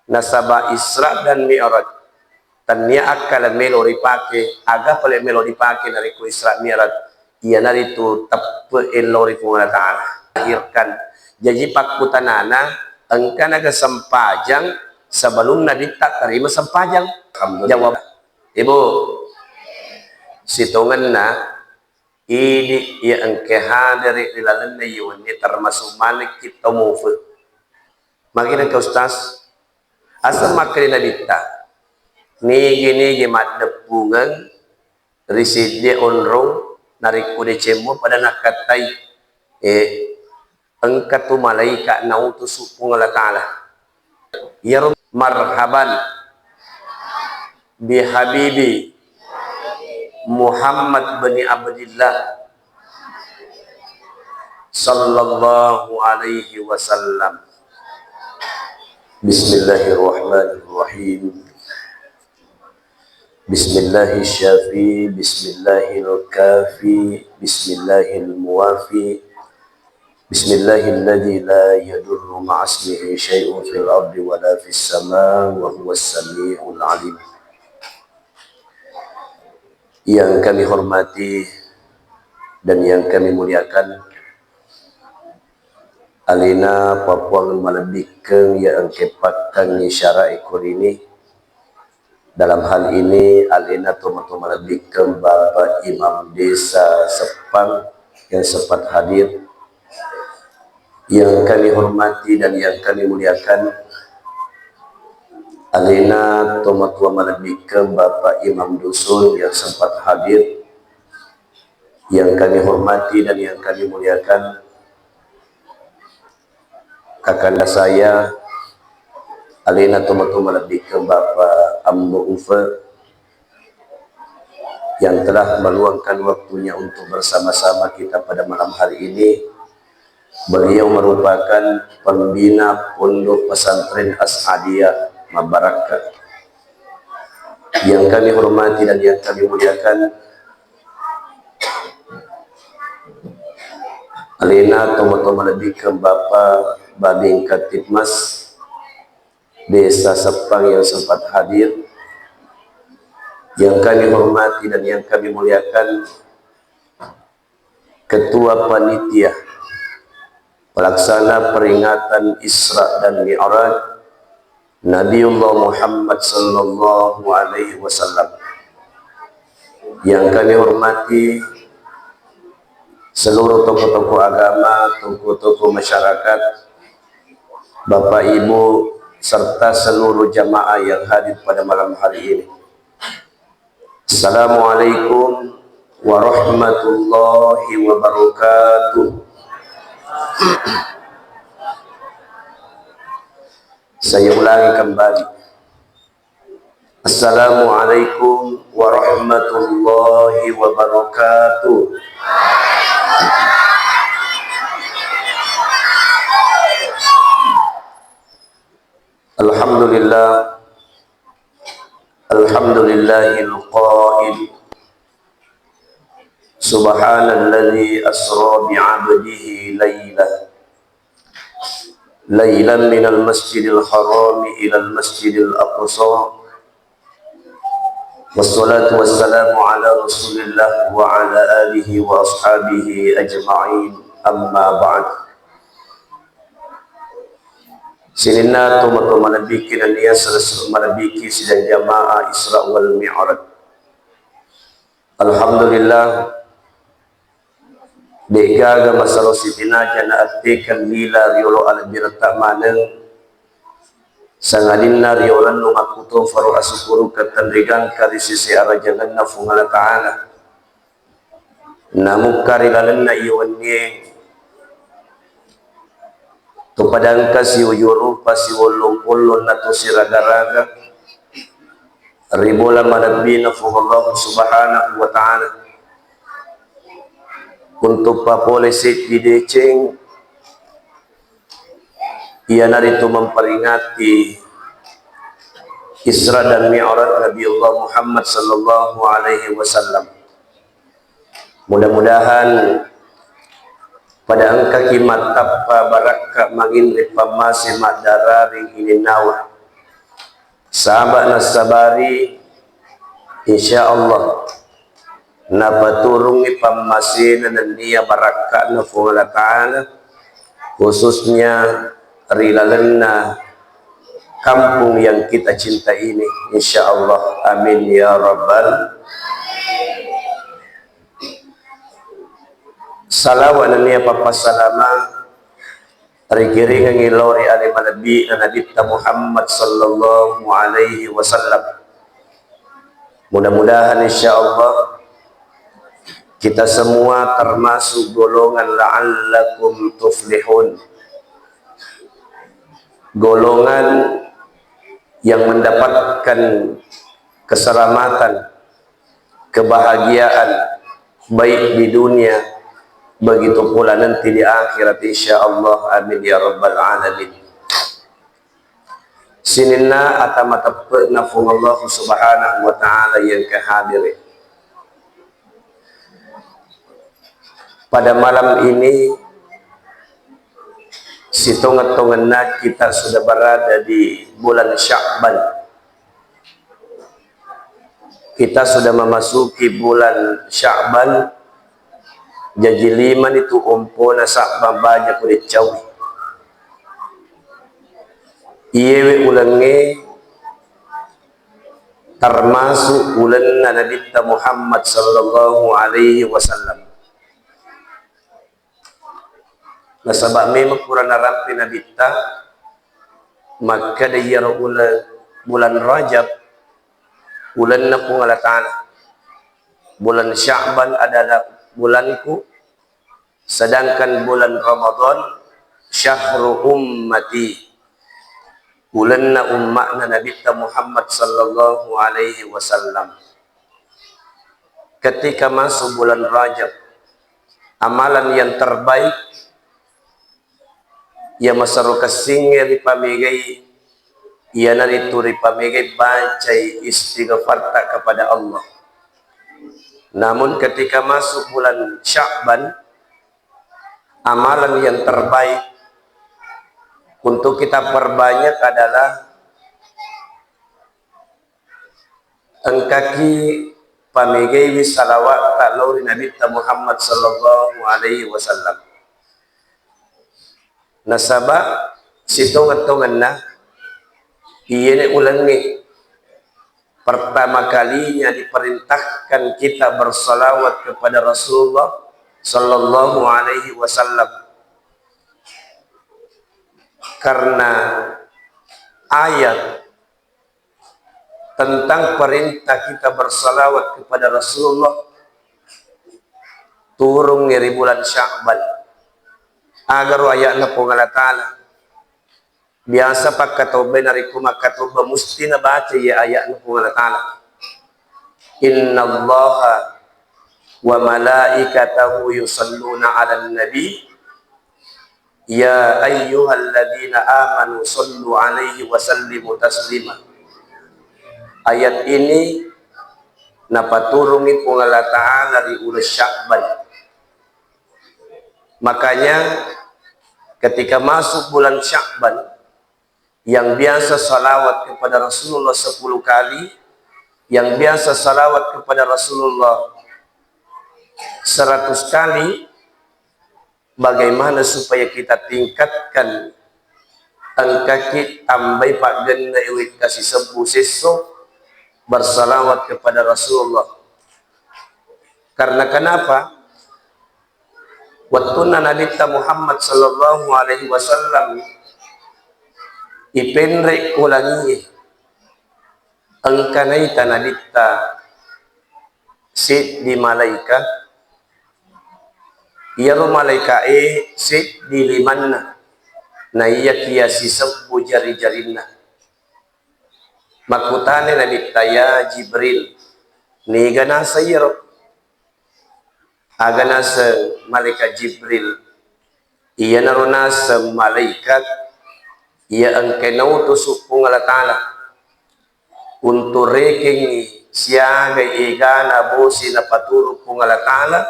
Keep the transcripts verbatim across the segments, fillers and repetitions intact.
Nasaba Isra dan Mi'raj, tennia akkala melo ripake, aga pale melo dipake narekko Isra Mi'raj, iyanaritu teppe'e lao ri Puang Allah Ta'ala. Lahirkan. Jaji pakkutanana, engka naga sempajang sebelum Nabitta tarima sempajang? Alhamdulillah. Jawab. Ibu, sitongenna idi iya engka hadere ri lalenna iya wenni termasuk manekki tau mufe. Magi nengka Ustaz, aseng makkeda Nabitta, nigi-nigi maddeppungeng ri siddi onrong narekko deceng mua pada nakkattai, eh, engka tu malaika nautusu Puang Allah Ta'ala. Iyaro marhaban bi habibi Muhammad bin Abdillah sallallahu alaihi wasallam. Bismillahirrahmanirrahim. Bismillahis syafi, bismillahil kafi, bismillahil muwafi, bismillahilladzi la yadurru ma'asmihi syai'un fil ardi wa la fis sama wa huwas sami'ul alim. Yang kami hormati dan yang kami muliakan, alena Papuang malebbikkeng iya engka pakkangngi syara'i ko rini. Dalam hal ini, alena tomatoa malebbikkeng Bapak Imam Desa Seppang yang sempat hadir, yang kami hormati dan yang kami muliakan, alena tomatoa malebbikkeng Bapak Imam Dusun yang sempat hadir, yang kami hormati dan yang kami muliakan, kakanda saya, alena tomatoa malebbikkeng Bapak Ambo Ufe, yang telah meluangkan waktunya untuk bersama-sama kita pada malam hari ini. Beliau merupakan pembina Pondok Pesantren As'adiyah Mabarakka. Yang kami hormati dan yang kami muliakan, alena tomatoa malebbikkeng Bapak Babin Kamtibmas Desa Seppang yang sempat hadir, yang kami hormati dan yang kami muliakan, Ketua Panitia Pelaksana Peringatan Isra dan Mi'raj Nabiullah Muhammad sallallahu alaihi wasallam, yang kami hormati seluruh tokoh-tokoh agama, tokoh-tokoh masyarakat, Bapak, Ibu, serta seluruh jamaah yang hadir pada malam hari ini. Assalamualaikum warahmatullahi wabarakatuh. Saya ulangi kembali. Assalamualaikum warahmatullahi wabarakatuh. Alhamdulillah. Alhamdulillahil qail. Subhanalladzi asra bi'abdihi lailah. Lailan minal masjidil harami ilal masjidil aqsa. Wassalatu wassalamu ala Rasulillah wa ala alihi wa ashabihi ajma'in. Amma ba'd. Sininna tomatoa malebbiki nennia selesu malebbiki sidang jamaah Isra wal Mi'raj. Alhamdulillah, de'gaga masero sitinaja naattekeng lila riolo alebbiretta maneng, sangadinna riolennu makkutofaro asukkurukeng tenrigangka ri sese arajangenna Fuang Allah Ta'ala. Namukka ri lalenna iya wennie, to padangka siuju rupa siwollong-wollong nato siraga-raga ri bola malebbina Fuang Allah Subhanahu wa Ta'ala, untuk papole seddi deceng, iyanaritu memperingati Isra dan Mi'raj Nabiullah Muhammad sallallahu alaihi wasallam. Mudah-mudahan pada engkaki mattappa barakka manginri pammase maddarari ininnawa. Saba' nassabari, insya Allah, napaturungngi pammasena nennia barakka'na Puang Allah Ta'ala, khususnya ri lalenna kampung yang kita cinta ini, insya Allah. Amin ya rabbal. Salawa nennia pappasalama rikiringengngi lao ri ale malebbi'na Nabitta Muhammad sallallahu alaihi wasallam. Mudah-mudahan, insya Allah, kita semua termasuk golongan la'allakum tuflihun, golongan yang mendapatkan keselamatan, kebahagiaan, baik di dunia, begitu pula nanti di akhirat, insya Allah. Amin ya rabbal alamin. Sininna ata mateppe'na Puang Allah Subhanahu wa Ta'ala yang kehadiri. Pada malam ini, sitonget-tongenna kita sudah berada di bulan Sya'ban. Kita sudah memasuki bulan Sya'ban, jaji limani tu ompona Sya'ban baja ko deccaui. Iyewe ulengnge termasuk ulenna Nabitta Muhammad sallallahu alaihi wasallam. Nasaba memang pura narampe Nabitta makkeda iyaro uleng, bulan Rajab, ulenna Puang Allah Ta'ala. Bulan Sya'ban adalah bulanku, sedangkan bulan Ramadan syahru ummati, ulenna umma'na Nabitta Muhammad sallallahu alaihi wasallam. Ketika masuk bulan Rajab, amalan yang terbaik iya maserro kessingnge ripamegai, iyanaritu ripamegai bacai istighfarta kepada Allah. Namun ketika masuk bulan Sya'ban, amalan yang terbaik untuk kita perbanyak adalah engkaki pamegaiwi salawat lao ri Nabitta Muhammad sallallahu alaihi wasallam. Nasaba sitonget-tongenna iyene ulengnge pertama kalinya diperintahkan kita bersalawat kepada Rasulullah sallallahu alaihi wasallam, karena ayat tentang perintah kita bersalawat kepada Rasulullah turungngi ri bulan Sya'ban. Agaro ayatna Puang Allah Ta'ala. Biasa pakkatobbai narekko makkatobba musti nabaca iya ayatna Puang Allah Ta'ala. Innallaha wa malaikatahu yusalluna 'alan nabi, ya ayyuhalladzina amanu sallu alaihi wa sallimu taslima. Ayat ini napaturungngi Puang Allah Ta'ala ri uleng Sya'ban. Makanya ketika masuk bulan Sya'ban, yang biasa salawat kepada Rasulullah sepuluh kali, yang biasa salawat kepada Rasulullah seratus kali, bagaimana supaya kita tingkatkan engkaki tambai paggenna iwi kasisebbu sesso bersalawat kepada Rasulullah. Karena kenapa? Wettunna Nabitta Muhammad sallallahu alaihi wasallam ipenre ko langie, engka naita Nabitta seddi malaika. Iyaro malaika e seddi limanna, naiyakiya sisebbu jari-jarinna. Makkutana Nabitta, ya Jibril, niga naseng iyaro? Aga naseng malaikat Jibril, iyanaro naseng malaikat iya engkae nautusu Puang Allah Ta'ala untu rekengngi siaga egana bosi napaturu Puang Allah Ta'ala,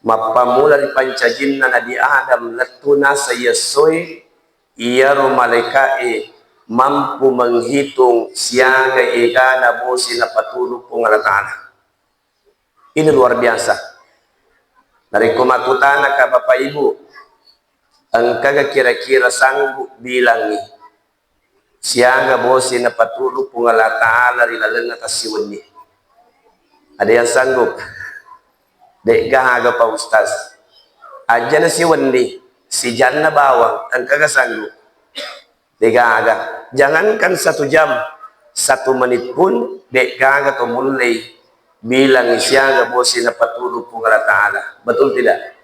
mappammula ri pancajinna Nabi Adam lettu naseng essoe, iyaro malaika'e mampu menghitung siaga egana bosi napatudu Puang Allah Ta'ala. Ini luar biasa. Narekko makkutanaka Bapak Ibu, engkaga kira-kira sanggup bilangi siaga bosi napatudu Puang Allah Ta'ala ri lalenna tassiwenni? Ada yang sanggup? De'gaga, Pak Ustaz. Ajana siwenni, sijanna bawang, engkaga sanggup? De'gaga. Jangankan satu jam, satu menit pun de'gaga to mullei bilangi siaga bosi napatudu Puang Allah Ta'ala. Betul tidak?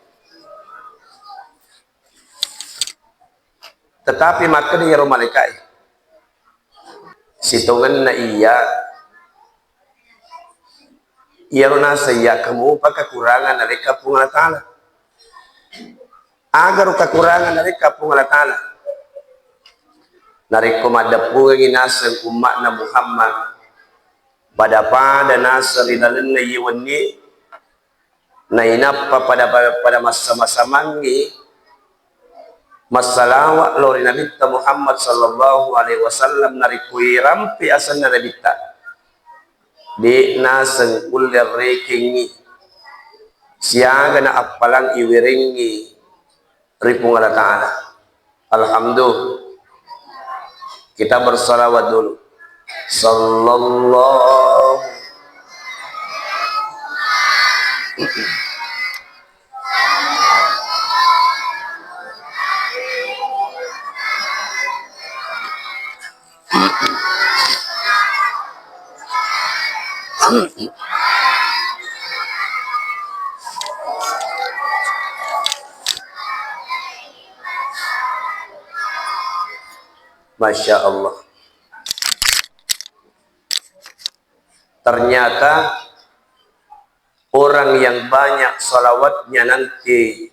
Tetapi makkeda iyaro malaika'e, sitongenna iya, iyaro naseng iya kamupa kakurangan narekka Puang Allah Ta'ala. Agaro kakurangan narekka Puang Allah Ta'ala? Narekko maddeppungengngi naseng umma'na Muhammad, pada-pada naseng ri lalenna iye wenni, nainappa pada, pada, pada massama-samangngi massalawa lao ri Nabitta Muhammad sallallahu alaihi wasallam, narekko irampe asenna Nabitta, de' naseng ulle rekengngi siaga na appalang iwerengngi ri Puang Allah Ta'ala. Alhamdulillah. Kita bersalawat dulu. Sallallahu. Masya Allah. Ternyata orang yang banyak salawatnya nanti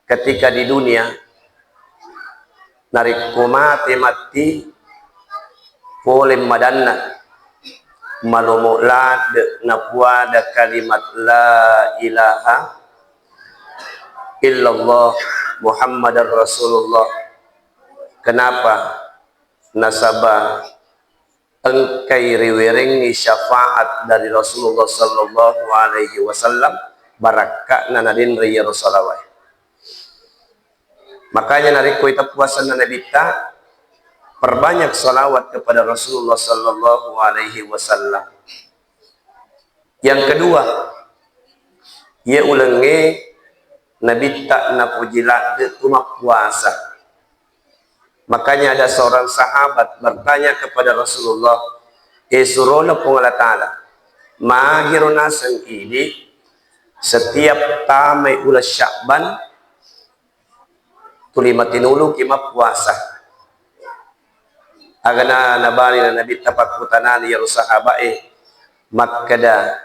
ketika di dunia, narekko mate matti pole madanna, malomo ladde napuada kalimat la ilaha illallah Muhammadar Rasulullah. Kenapa? Nasaba engkai riwerengngi syafaat dari Rasulullah sallallahu alaihi wasallam, barakka'na nadenre iyaro salawat. Makanya narekko iteppu asenna Nabitta, perbanyak salawat kepada Rasulullah sallallahu alaihi wasallam. Yang kedua, iye ulengnge Nabitta napuji ladde tu mappuasa. Makanya ada seorang sahabat bertanya kepada Rasulullah, "E surona Puang Allah Ta'ala, magiro naseng idi setiap tamai uleng Sya'ban tuli matinuluki mappuasa?" Agana nabali na Nabitta pakkutanani iyaro sahabae makkeda,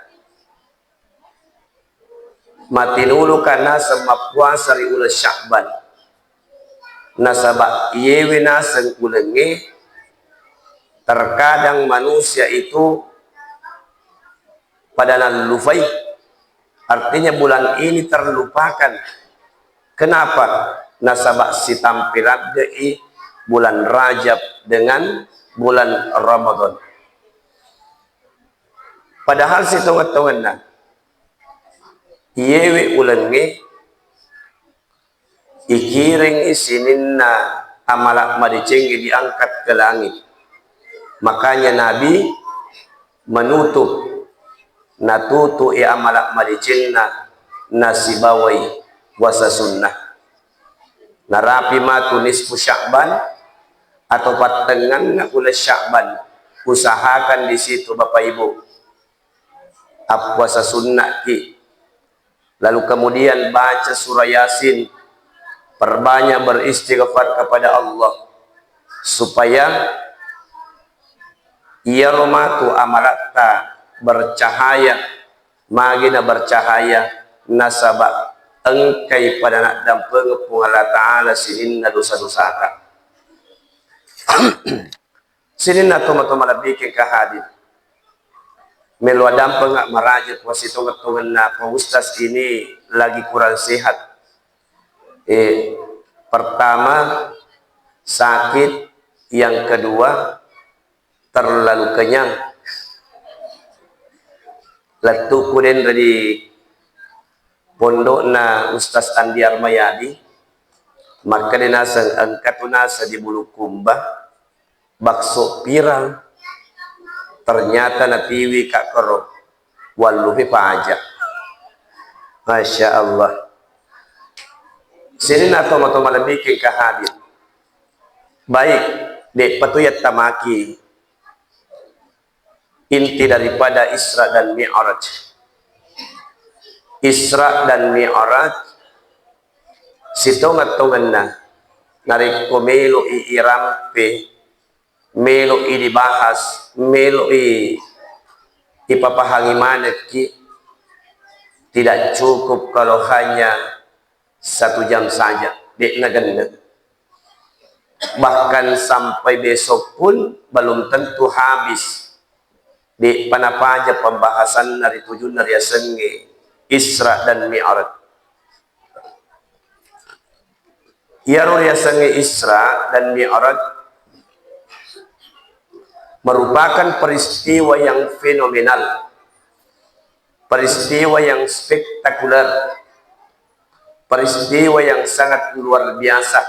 "Matinuluka naseng mappuasa ri uleng Sya'ban, nasaba iyewe naseng ulengnge terkadang manusia itu pada nallupai. Artinya bulan ini terlupakan. Kenapa? Nasaba sitampe ladde'i bulan Rajab dengan bulan Ramadan." Padahal sitongeng-tongenna iyewe ulengnge ikiring sininna amala madecengnge diangkat ke langit. Makanya Nabi menutup, natutu'i amala madecenna nasibawai puasa sunnah. Narapi matu nisfu Sya'ban atau pattengnganna uleng Sya'ban, usahakan di situ Bapak Ibu appuasa sunnaki. Lalu kemudian baca surah Yasin, perbanyak beristighfar kepada Allah, supaya iyaro matu amalatta bercahaya, magina bercahaya, nasaba engkai pada naddampengeng Puang Allah Ta'ala sininna dosa-dosata. Sininna tomatoa malebbikeng ka hadir. Melo addampengeng maraja puasitongeng-tongenna Pak Ustaz ini lagi kurang sehat. Eh, pertama sakit, Yang kedua, terlalu kenyang. Lettu'ku denre di pondokna Ustaz Andi Armayadi, makkeda naseng engka tu naseng di Bulukumba, bakso pirang. Ternyata natiwi ka kero, wallupi paja. Masya Allah. Sininna tomatoa malebbiku engka hadir. Baik, de'pa tu yattamaki inti daripada Isra dan Mi'raj. Isra dan Mi'raj, sitongeng-tongenna, narekko melo'i irampe, melo'i dibahas, melo'i ipapahangi manekki, tidak cukup kalau hanya satu jam saja, de'na genne. Bahkan sampai besok pun belum tentu habis. De'pa napaja pembahasanna ri tujunna riasengnge Isra dan Mi'raj. Iyaro riasengnge Isra dan Mi'raj merupakan peristiwa yang fenomenal, peristiwa yang spektakuler, peristiwa yang sangat luar biasa.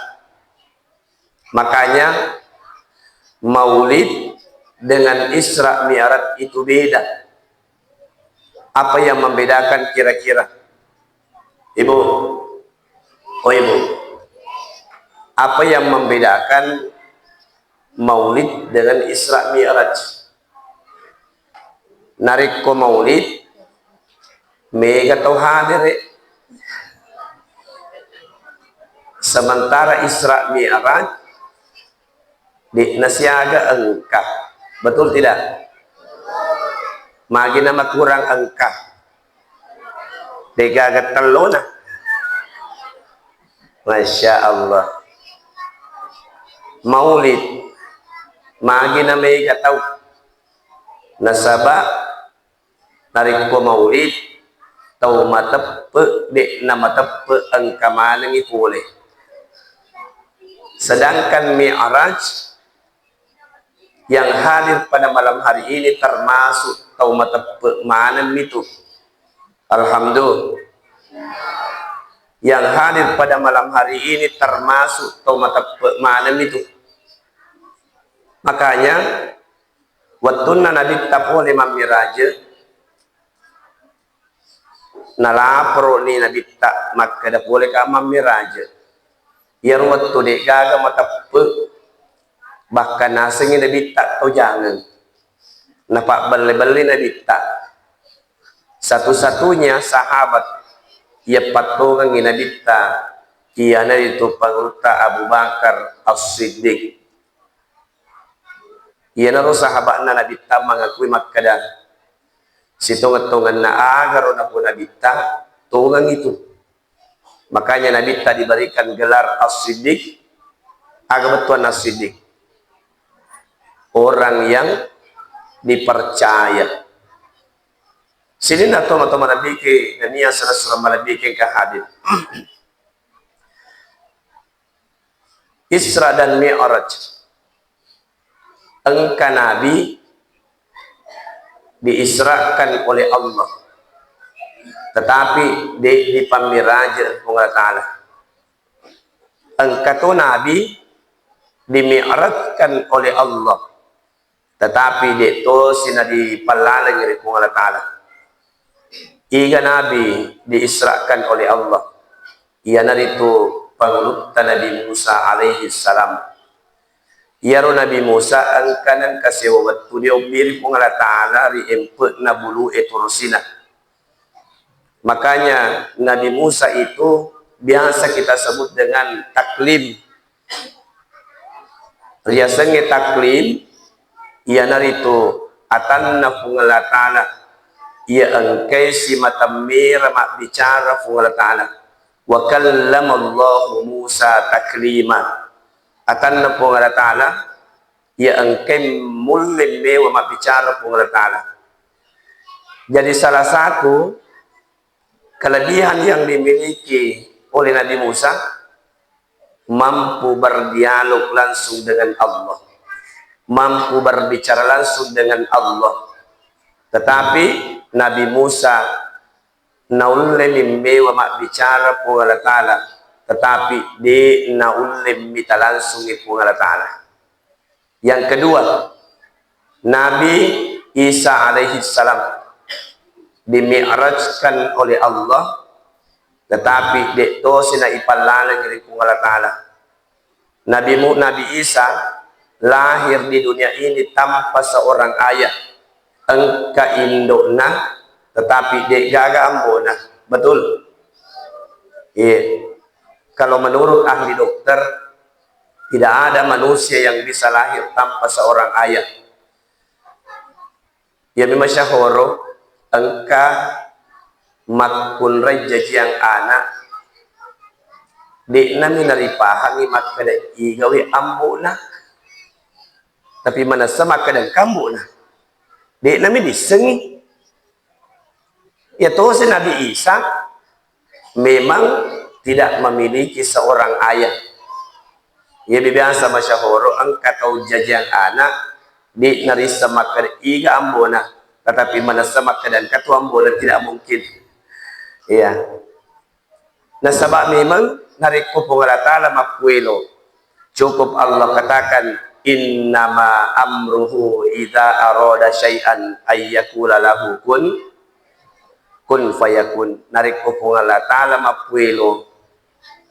Makanya, Maulid dengan Isra Mi'raj itu beda. Apa yang membedakan kira-kira? Ibu, oh Ibu, apa yang membedakan Maulid dengan Isra Mi'raj? Narekko Maulid, mega tau hadere. Sementara Isra Mi'raj, de'na siaga engka. Betul tidak? Magi na makurang engka. De'gaga tellona. Masya Allah. Maulid, magi na mega tau. Nasaba narekko Maulid, tau mateppe, de'na mateppe engka manengngi pole. Sedangkan Mi'raj yang hadir pada malam hari ini termasuk tau mateppe maneng mitu. Alhamdulillah. Yang hadir pada malam hari ini termasuk tau mateppe maneng mitu. Makanya, wettunna Nabitta pole mammiraje, nalaporoni Nabitta makkeda, "Poleka mammiraje." Iyaro wettu de'gaga mateppe, bahkan nasengngi Nabitta tojangeng. Napabbelle-belle Nabitta. Satu-satunya sahabat iya pattongengngi Nabitta, iyanaritu Pangulutta Abu Bakar As-Siddiq. Iyanaro sahaba'na Nabitta mangakui makkeda, sitongeng-tongenna agaro napau Nabitta, tongeng itu. Makanya Nabitta diberikan gelar As-Siddiq. Aga bettuanna As-Siddiq? Orang yang dipercaya. Sininna tomatoa malebbiki nennia sura-sura malebbiki engka hadir. Isra dan Mi'raj. Engka nabi diisrakan oleh Allah, tetapi de' dipammiraje Puang Allah Ta'ala. Engka to nabi dimi'rajkan oleh Allah, tetapi de' tosi nadipallaleng ri Puang Allah Ta'ala. Iga nabi diisrakan oleh Allah? Iyanaritu pangulutta Nabi Musa alaihi salam. Iyaro Nabi Musa engka nengka sewa wettu diobbiri Puang Allah Ta'ala ri empe'na bulu'e Turusina. Makanya Nabi Musa itu biasa kita sebut dengan taklim. Riasengnge taklim, iyanaritu atanna Puang Allah Ta'ala, iya engkai simatemmera mabbicara Puang Allah Ta'ala. Wa kallamallahu Musa taklima. Atanna Puang Allah Ta'ala, iya engkai mulle mewa mabbicara Puang Allah Ta'ala. Jadi salah satu kelebihan yang dimiliki oleh Nabi Musa, mampu berdialog langsung dengan Allah. mampu berbicara langsung dengan Allah. Tetapi Nabi Musa naulle mimmewa mabbicara Puang Allah Ta'ala, tetapi de naulle mita langsungi Puang Allah Ta'ala. Yang kedua, Nabi Isa alaihi salam dimi'rajkan oleh Allah, tetapi de tosi naipallaleng ri Puang Allah Ta'ala. Nabi Mu-, Nabi Isa lahir di dunia ini tanpa seorang ayah. Engka indokna, tetapi de gaga ambona. Betul? Iya. Kalau menurut ahli dokter, tidak ada manusia yang bisa lahir tanpa seorang ayah. Iya memang syahoro engka makkunrai jajiang anak, de'nami naripahangi makkeda igawi ambo'na, tapi manessa makkeda engka ambo'na, de'nami dissengi. Iya tosi Nabi Isa memang tidak memiliki seorang ayah. Iya biasa masyahoro engka tau jajiang anak, di narissa makkeda iga ambona, tetapi manessa makkeda engka tu ambona, tidak mungkin. Iya. Nasaba memang narekko Puang Allah Ta'ala mappuelo, cukup Allah katakan, "Innama amruhu idza arada syai'an ayyakula lahu kun, kun fayakun." Narekko Puang Allah Ta'ala mappuelo,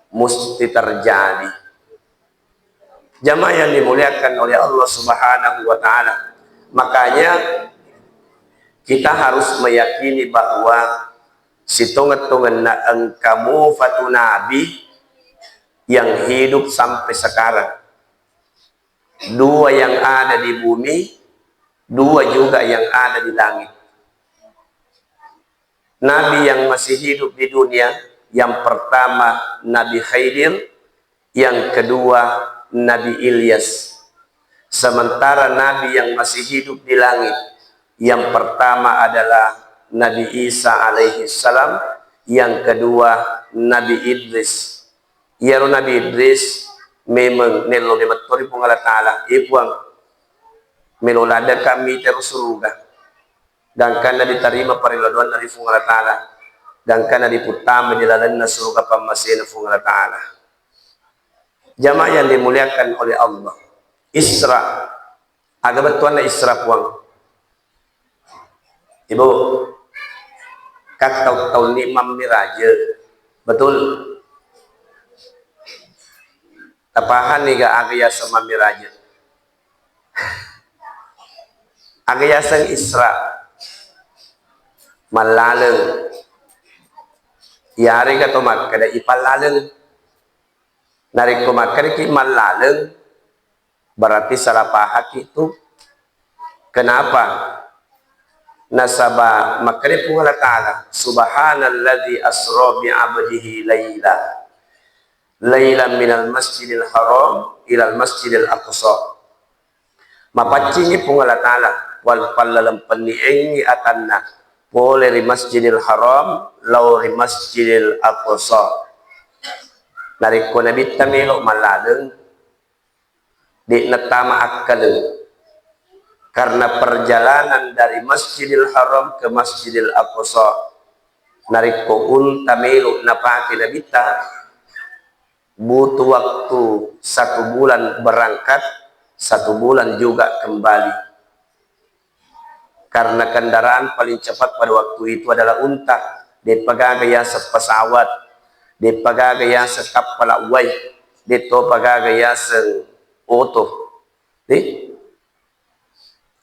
musti terjadi. Jamaah yang dimuliakan oleh Allah Subhanahu wa Ta'ala, makanya kita harus meyakini bahwa sitongeng-tongenna engka mufa tu nabi yang hidup sampai sekarang. Dua yang ada di bumi, dua juga yang ada di langit. Nabi yang masih hidup di dunia, yang pertama Nabi Khidir, yang kedua Nabi Ilyas. Sementara nabi yang masih hidup di langit, yang pertama adalah Nabi Isa alaihi salam, yang kedua Nabi Idris. Iyaro Nabi Idris memeng nello memettori Puang Allah Ta'ala, "Eh Puang, melo ladde kami tero suruga." Gangkanna ditarima parello doanna ri Puang Allah Ta'ala, gangkanna diputtama di lalenna suruga pammasena Puang Allah Ta'ala. Jamaah yang dimuliakan oleh Allah, Isra, aga bettuanna Isra, Puang? Ibu, kan tau-, taunni mammiraje, betul? Tapahanni ga aga yaseng mammiraje? Aga yaseng Isra? Mallaleng. Iyarega to makkeda ipallaleng. Narekko makkedaki mallaleng, berarti salah pahaki tu. Kenapa? Nasaba makkeda Puang Allah Ta'ala, "Subhanalladzi asra bi abdihi laila, lailan minal masjidil haram ilal masjidil aqsa." Mapaccingi Puang Allah Ta'ala, wal pallalempenni engngi atanna, pole ri Masjidil Haram lao ri Masjidil Aqsa. Narekko Nabitta melo mallaleng, de'na tama akkaleng. Karena perjalanan dari Masjidil Haram ke Masjidil Aqsa, narekko unta melo napake Nabitta, butuh waktu satu bulan berangkat, satu bulan juga kembali. Karena kendaraan paling cepat pada waktu itu adalah unta. De'pa gaga yaseng pesawat, de'pa gaga yaseng kappala uwai, de'topa gaga yaseng oto. Deh?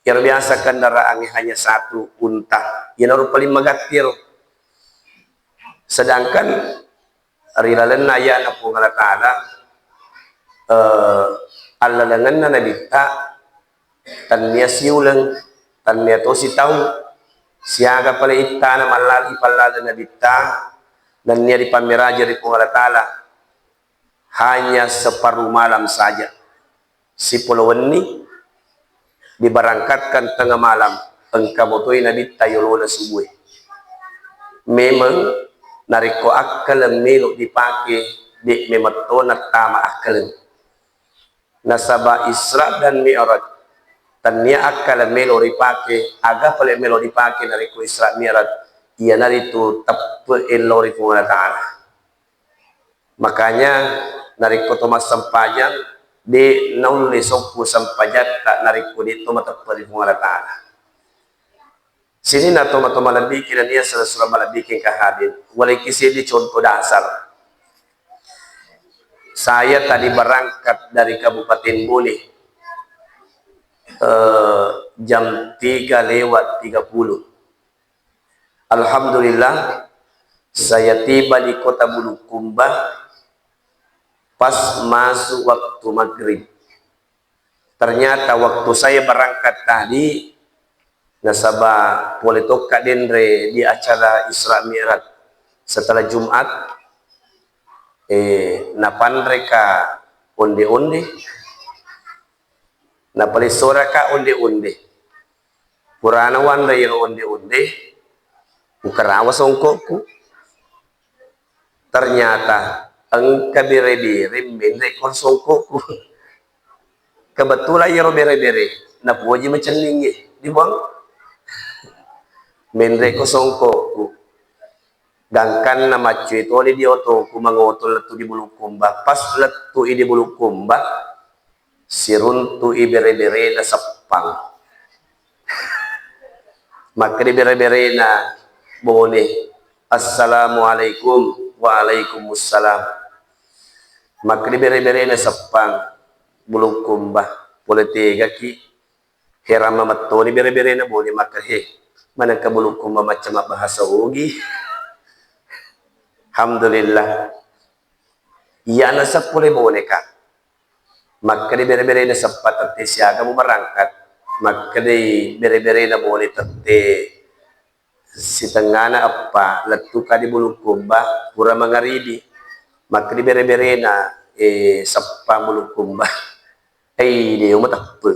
Iyaro biasa kendaraangnge hanya satu, unta. Iyanaro paling magattiro. Sedangkan ri lalenna ayana Puang Allah Ta'ala, eh, allalengenna Nabitta tannia siuleng, tannia tosi taung, siaga pale ittana mallali pallaleng Nabitta, nennia ripammiraja ri Puang Allah Ta'ala. Hanya separuh malam saja. Sipolo wenni diberangkatkan tengah malam, engka motoi Nabitta yolona subue. Memang narekko akkaleng melo dipake, de' memettona tama akkaleng. Nasaba Isra dan Mi'raj Tennia akkala melo ripake, aga pale melo ripake narekko Isra Mi'raj, iyanaritu teppe ello ri Puang Allah Ta'ala. Makanya narekko to massempajang, de naulle sokku sempajatta narekko de to mateppe ri Puang Allah Ta'ala. Sininna tomatoa malebbiki nennia sura-sura malebbiki engka hadir. Walekki seddi contoh dasar. Saya tadi berangkat dari Kabupaten Bone, eh, jam tiga lewat tiga puluh. Alhamdulillah, saya tiba di kota Bulukumba pas masuk waktu maghrib. Ternyata waktu saya berangkat tadi, nasaba pole tokka denre di acara Isra Mi'raj setelah Jumat, eh, napanreka onde-onde, napalessoraka onde-onde. Purana wanre iyaro onde-onde, ukarawa songkokku. Ternyata engka bere-bere menre ko songkokku. Kebetulan iyaro bere-bere napoji macenningnge, dibuang. Menre ko songkokku. Gangkanna maccue toni di otoku mangoto lettu di Bulukumba. Pas lettu i di Bulukumba, siruntu i bere-berena Seppang. Makkeda bere-berena Bone, "Assalamualaikum." "Waalaikumsalam." Makkeda bere-berena Seppang, Bulukumba, pole tegaki. Heran mamettoni bere-berena Bone makkeda, "He, manengka Bulukumba macca mabbahasa Ogi." Alhamdulillah. Iyana seppule Bone, Kak. Makkeda bere-berena Seppang, "Tette siaga mu berangkat?" Makkeda bere-berena Bone, "Tette sitengngana eppa, lettuka di Bulukumba pura mangaribi." Makkeda bere-berena, eh, Seppang Bulukumba, "Ei, de mateppe.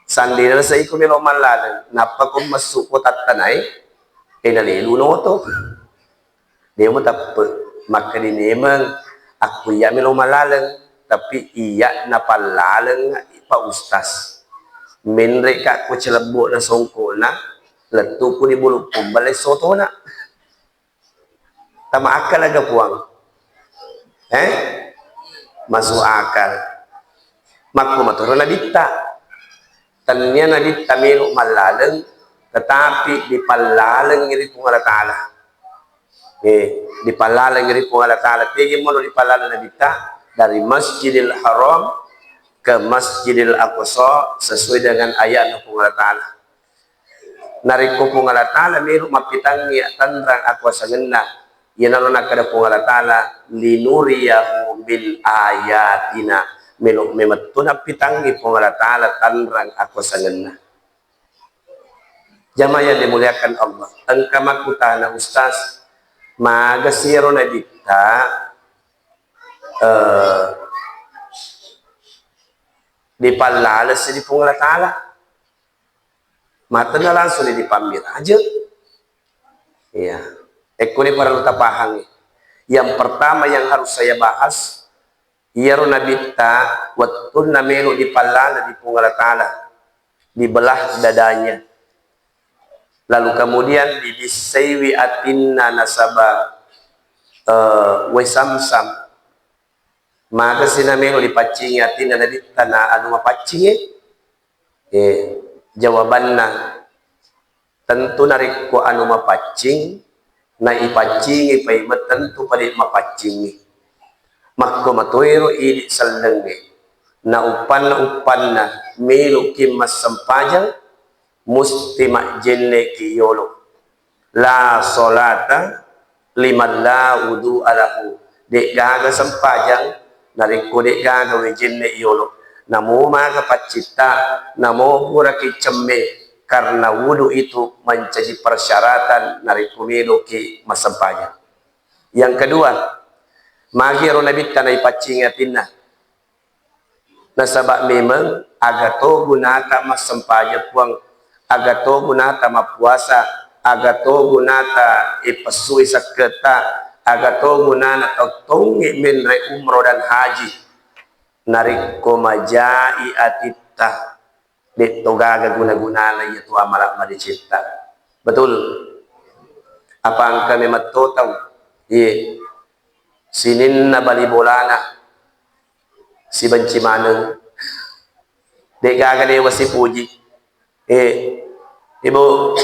Sandina naseiko melo mallaleng, nappa ko messu ko tattanae, eh, nalelu noto." De mateppe. Makkeda memeng akku iya melo mallaleng, tapi iya napallaleng Pak Ustaz. Menre ka ko celebbo na songkona, lettuku di Bulukumba lesso tona. Tama akal aga, Puang? Eh? Masuk akal. Makko matoro Nabitta. Tennia Nabitta melo mallaleng, tetapi dipallaleng ri Puang Allah Ta'ala. Eh, dipallaleng ri Puang Allah Ta'ala. Tegi mono dipallaleng Nabitta dari Masjidil Haram ke Masjidil Aqsa sesuai dengan ayatna Puang Allah Ta'ala. Narekko Puang Allah Ta'ala melo mappitangngi tanrang akuasangenna, iyanaro nakkeda Puang Allah Ta'ala, "Linuriyahu min ayatina." Melo memettu nappitangngi Puang Allah Ta'ala tanrang akuasangenna. Jamaah yang dimuliakan Allah, engka makkutana, "Ustaz, magasi ero Nabitta, eh, dipallalesi di Puang Allah Ta'ala? Matenna langsung di, dipammiraje?" Iya. Ekko ni perlu tapahangi. Yang pertama yang harus saya bahas, iyaro Nabitta wettunna melo dipallala di Puang Allah Ta'ala, dibelah dadanya. Lalu kemudian dibissaiwi atinna nasaba, eh, wae Samsam. Magasi namelo dipaccingi atinna Nabitta na anu mapaccingi? Eh, jawabanna, tentu narekko anu mapaccing, na ipaccingi paimeng, tentu pada mapaccingi. Makko matoiro idi sellengnge, na uppanna-uppanna meloki massempajang, musti majjenneki yolo. La sholata liman la wudu'a lahu. De'gaga sempajang narekko de'gaga wejenne yolo. Namo maga paccitta, namo puraki cemme, karena wudu itu menjadi persyaratan narekko meloki massempajang. Yang kedua, magi ero Nabitta naipaccingi atinna. Nasaba memeng aga to gunata massempajang, Puang, aga to gunata mappuasa, aga to gunata, eh, pessui sakketta, aga to gunana tau tongngi menre umroh dan haji. Narekko majai atitta, De'to gaga guna-gunana iyatu amala madecetta. Betul? Apa engka memang to tau, iye, sininna bali bolana sibenci maneng. De'gaga dewa sipuji. Eh, Ibu,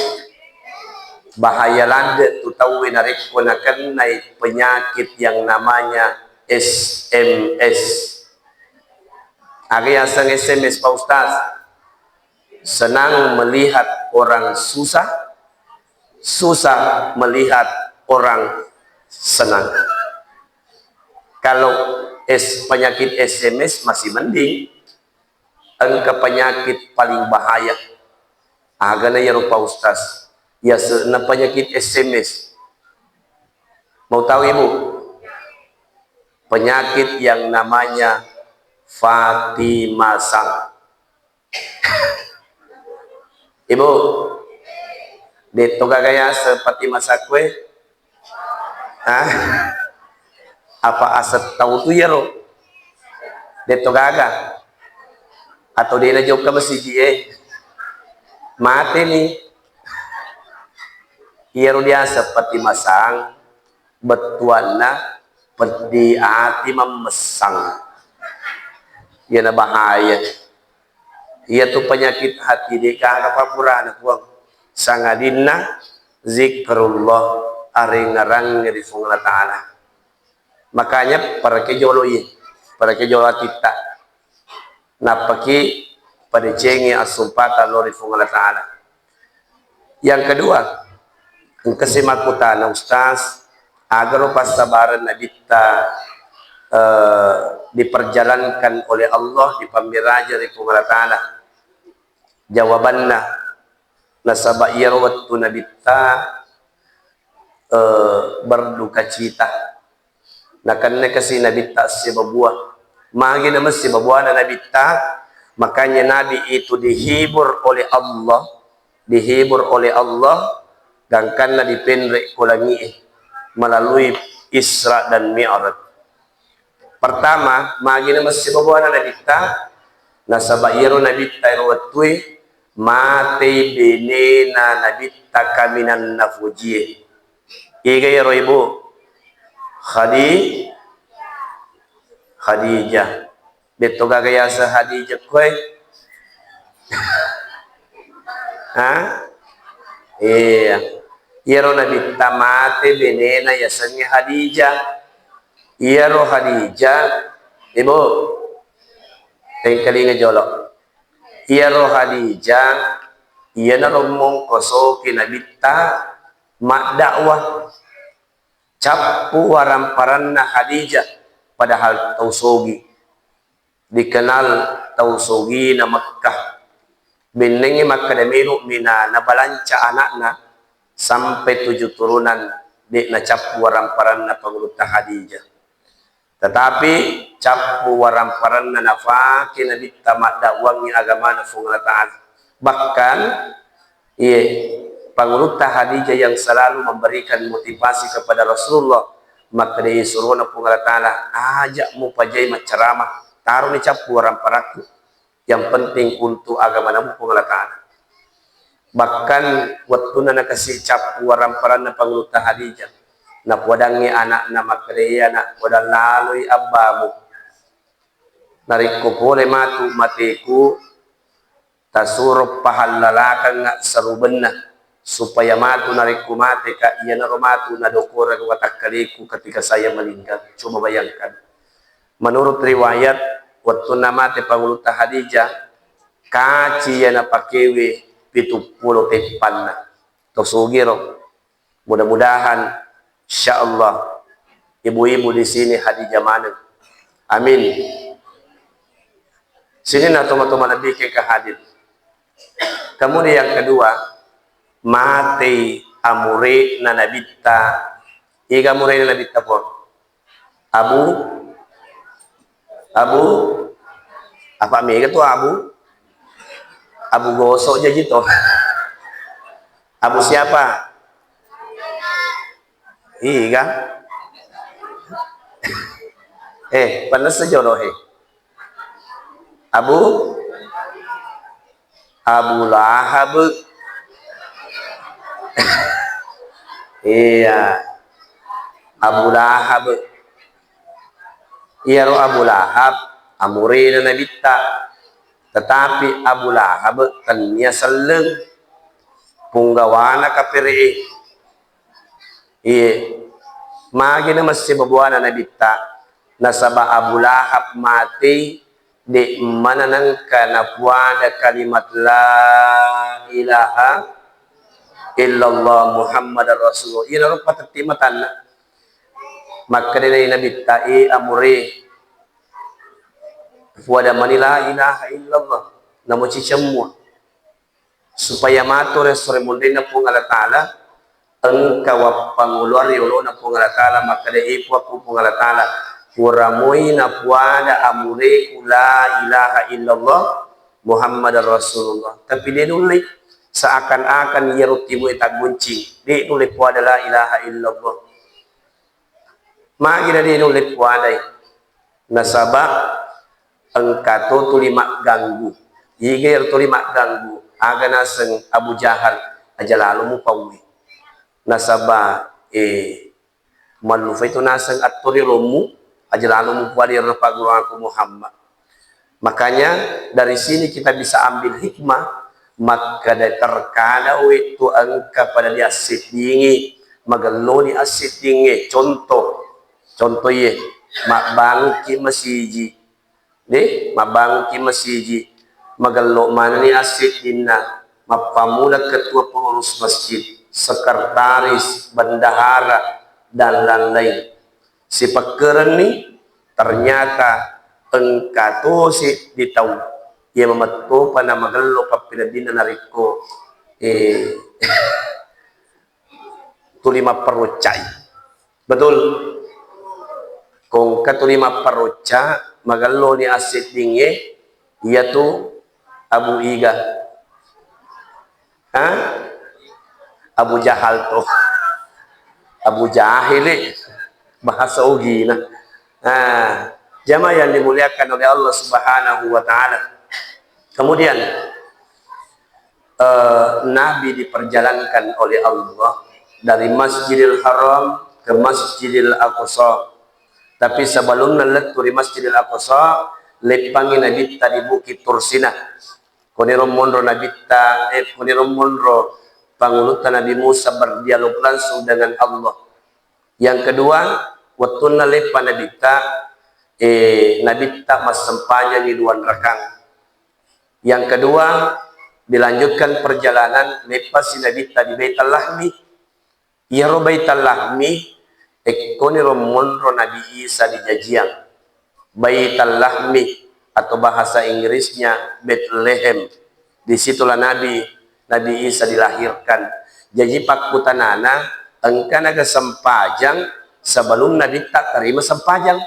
bahaya ladde tu tauwe narekko nakennai penyakit yang namanya S M S. Aga yaseng S M S, Pak Ustaz? Senang melihat orang susah, susah melihat orang senang. Kalau es-, penyakit S M S masih mending, engka penyakit paling bahaya. Agana iyaro, Pak Ustaz? Yase'na penyakit S M S. Mau tahu, Ibu? Penyakit yang namanya Fatimasang. Ibu, de'to gaga yaseng Fatimasang koe? Hah? Apa aseng tau tu iyaro? De'to gaga? Atau de'na jokka masiji e? Mateni. Iyaro diaseng Fatimasang, bettuanna peddi ati mammessang. Iyana bahaya. Iyatu penyakit hati de'gaga papurana, Puang. Sangadinna zikrullah, arengngerangnge ri Puang Allah Ta'ala. Makanya parake jolo iye, parake jolo atitta. Nappaki padecengi assumpata lao ri Puang Allah Ta'ala. Yang kedua, engkasi makkutana, Ustaz, agaro passabareng Nabitta, eh, diperjalankan oleh Allah, dipammiraja ri Puang Allah Ta'ala? Jawabanna, nasaba iyaro wettu Nabitta, eh, berduka cita. Nakenna kasi Nabitta sibabua. Magi nameng sibabuana Nabitta? Makanya Nabi itu dihibur oleh Allah, dihibur oleh Allah, gangkanna dipenre ko langi'e melalui Isra dan Mi'raj. Pertama, magi nameng sibabuana Nabitta? Nasaba iyaro Nabitta ero wettue matei benena Nabitta kaminang nafojie. Iga iyaro, Ibu? Khadi-, Khadijah. De'to gaga yaseng Khadijah koe? Ha? Iya. Iyaro Nabitta mate benena yasengnge Khadijah. Iyaro Khadijah, Ibu, tengkalinga jolo. Iyaro Khadijah, iyanaro mongkosoki Nabitta maddakwah. Cappu waramparanna Khadijah, padahal tau sogi. Dikenal tau sogina Mekkah. Bennengngi makkeda melo'mi na nabalanca ana'na sampai tuju turunan, de' nacappu waramparanna Pangulutta Khadijah. Tetapi cappu waramparanna nafake Nabitta maddakwangngi agamana Puang Allah Ta'ala. Bahkan, iye, Pangulutta Khadijah yang selalu memberikan motivasi kepada Rasulullah, makkeda surona Puang Allah Ta'ala, "Aja' mupajai macceramah, taroni cappu waramparakku. Yang penting untuk agama namu Puang Allah Ta'ala." Bahkan wettunna nakasi cappu waramparanna Pangulutta Khadijah, napodangngi ana'na makkeda, "Iya, Nak, podang laloi abbamu. Narekko pole matu mateku, tasuro pahallalakengnga sarubenna, supaya matu narekko mateka, iyanaro matu nadokoreng watakkaleku ketika saya meninggal." Coba bayangkan. Menurut riwayat, wettunna mate Pangulutta Khadijah, kaci iya napakewe pitu pulo teppanna. To sugiro. Mudah-mudahan, insya Allah, ibu-ibu di sini Khadijah maneng. Amin. Sininna tomatoa malebbi ke hadir. Kemudian yang kedua, matei amure'na Nabitta. Iga amure'na Nabitta, Puang? Abu, Abu, apa mega tu Abu? Abu Gosok jaji to. Abu siapa? Iga. Eh, panas saja loh, eh. Abu, Abu Lahab. Iya, Abu Lahab. Iyaro Abu Lahab amurena Nabitta, tetapi Abu Lahab tennia selleng, punggawana kapere'e. Iye, magi na massibabuana Nabitta, nasaba Abu Lahab matei de' mananengka napuada kalimat la ilaha illallah Muhammadar Rasulullah. Iyanaro patetti matanna. Makkedani Nabitta, "E amure, puada mani la ilaha illallah, namo cicemmua." Supaya matu ri esso ri munrinna Puang Allah Ta'ala, engka wappangoloang ri olona Puang Allah Ta'ala, makkeda, "E Puakku Puang Allah Ta'ala, pura moi napuada amureku la ilaha illallah Muhammadar Rasulullah." Tapi de' nulle, seakan-akan iyaro timue tagguncing, de' nulle puada la ilaha illallah. Magi na de' nulle puadai? Nasaba engka to tuli magganggu. Iga iyaro tuli magganggu? Aga naseng Abu Jahal, aja lalo mupauwi. Nasaba, eh, mallufai to naseng attori lommu, aja lalo mupuada iyaro pagguruangku Muhammad. Makanya dari sini kita bisa ambil hikmah, makkeda terkadang wettu engka pada diasseddingi, magelloni asseddingnge. Contoh, contoh iye, mabbangukki masiji, de, mabbangukki masiji, magello manenni asseddinna, mappamula ketua pengurus masjid, sekretaris, bendahara, dan lain-lain. Sipekkerenni, ternyata engka tosi di tau iya mamettopa na magello pappineddinna narekko, eh, tuli mapparoccai. Betul? Kongka tuli mapparocca, magelloni asseddingnge, iyatu Abu Iga. Ha? Abu Jahal to. Abu Jahili, bahasa Ugina. Nah, jamaah yang dimuliakan oleh Allah Subhanahu wa Ta'ala. Kemudian, eh, Nabi diperjalankan oleh Allah dari Masjidil Haram ke Masjidil Aqsa. Tapi sebelumna lettu ri Masjidil Aqsa, leppangi Nabitta di Bukit Tursina. Koniro monro Nabitta, eh, koniro monro pangulutta Nabi Musa berdialog langsung dengan Allah. Yang kedua, wettunna leppa Nabitta, eh, Nabitta massempajangi dua rakang. Yang kedua, dilanjutkan perjalanan, leppasi Nabitta di Baitul Lahmi. Iyaro Baitul Lahmi, ekkoniro monro Nabi Isa dijajiang. Baitul Lahmi atau bahasa Inggrisnya Bethlehem. Disitulah Nabi, Nabi Isa dilahirkan. Jaji pakkutanana, engka naga sempajang sebelum Nabitta tarima sempajang?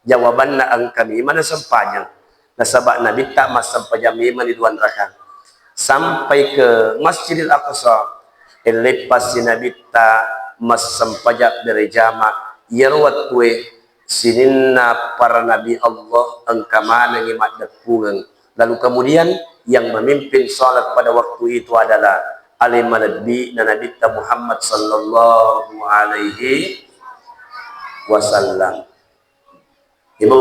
Jawabanna, engka memang nasempajang. Nasaba Nabitta massempajang memang di dua rakang. Sampai ke Masjidil Aqsa, elleppasi Nabitta massempajang berjamaah. Iyaro wettue sininna para nabi Allah engka manengi maddeppungeng. Lalu kemudian yang memimpin salat pada waktu itu adalah ale malebbi na Nabitta Muhammad sallallahu alaihi wasallam. Ibu,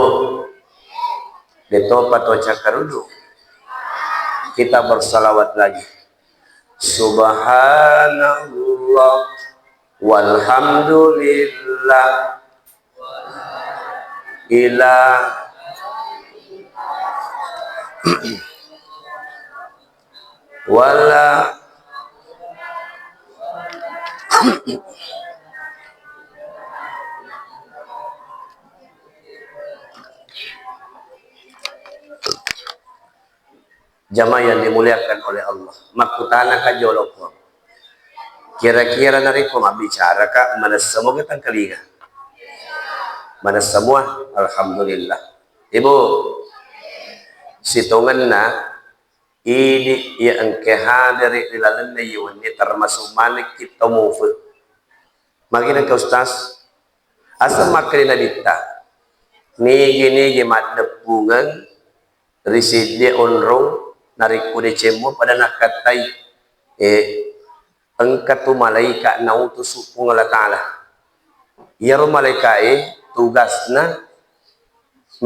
detopa to cakkarudu. Kita bersalawat lagi. Subhanallah walhamdulillah ila wala. Jamaah yang dimuliakan oleh Allah, makkutanaka jolo, Puang. Kira-kira narekko mabbicaraka, manessa moga tangkalinga? Manessa mua? Alhamdulillah. Ibu, sitongenna idi iya engka hadere ri lalenna iya wenni termasuk manekki tau mufe. Magi nengka Ustaz? Aseng makkeda Nabitta, nigi-nigi maddeppungeng ri seddie onrong Narekko deceng mo pada nakkattai, eh, engka tu malaika nautusu Puang Allah Ta'ala. Iyaro malaika e tugasna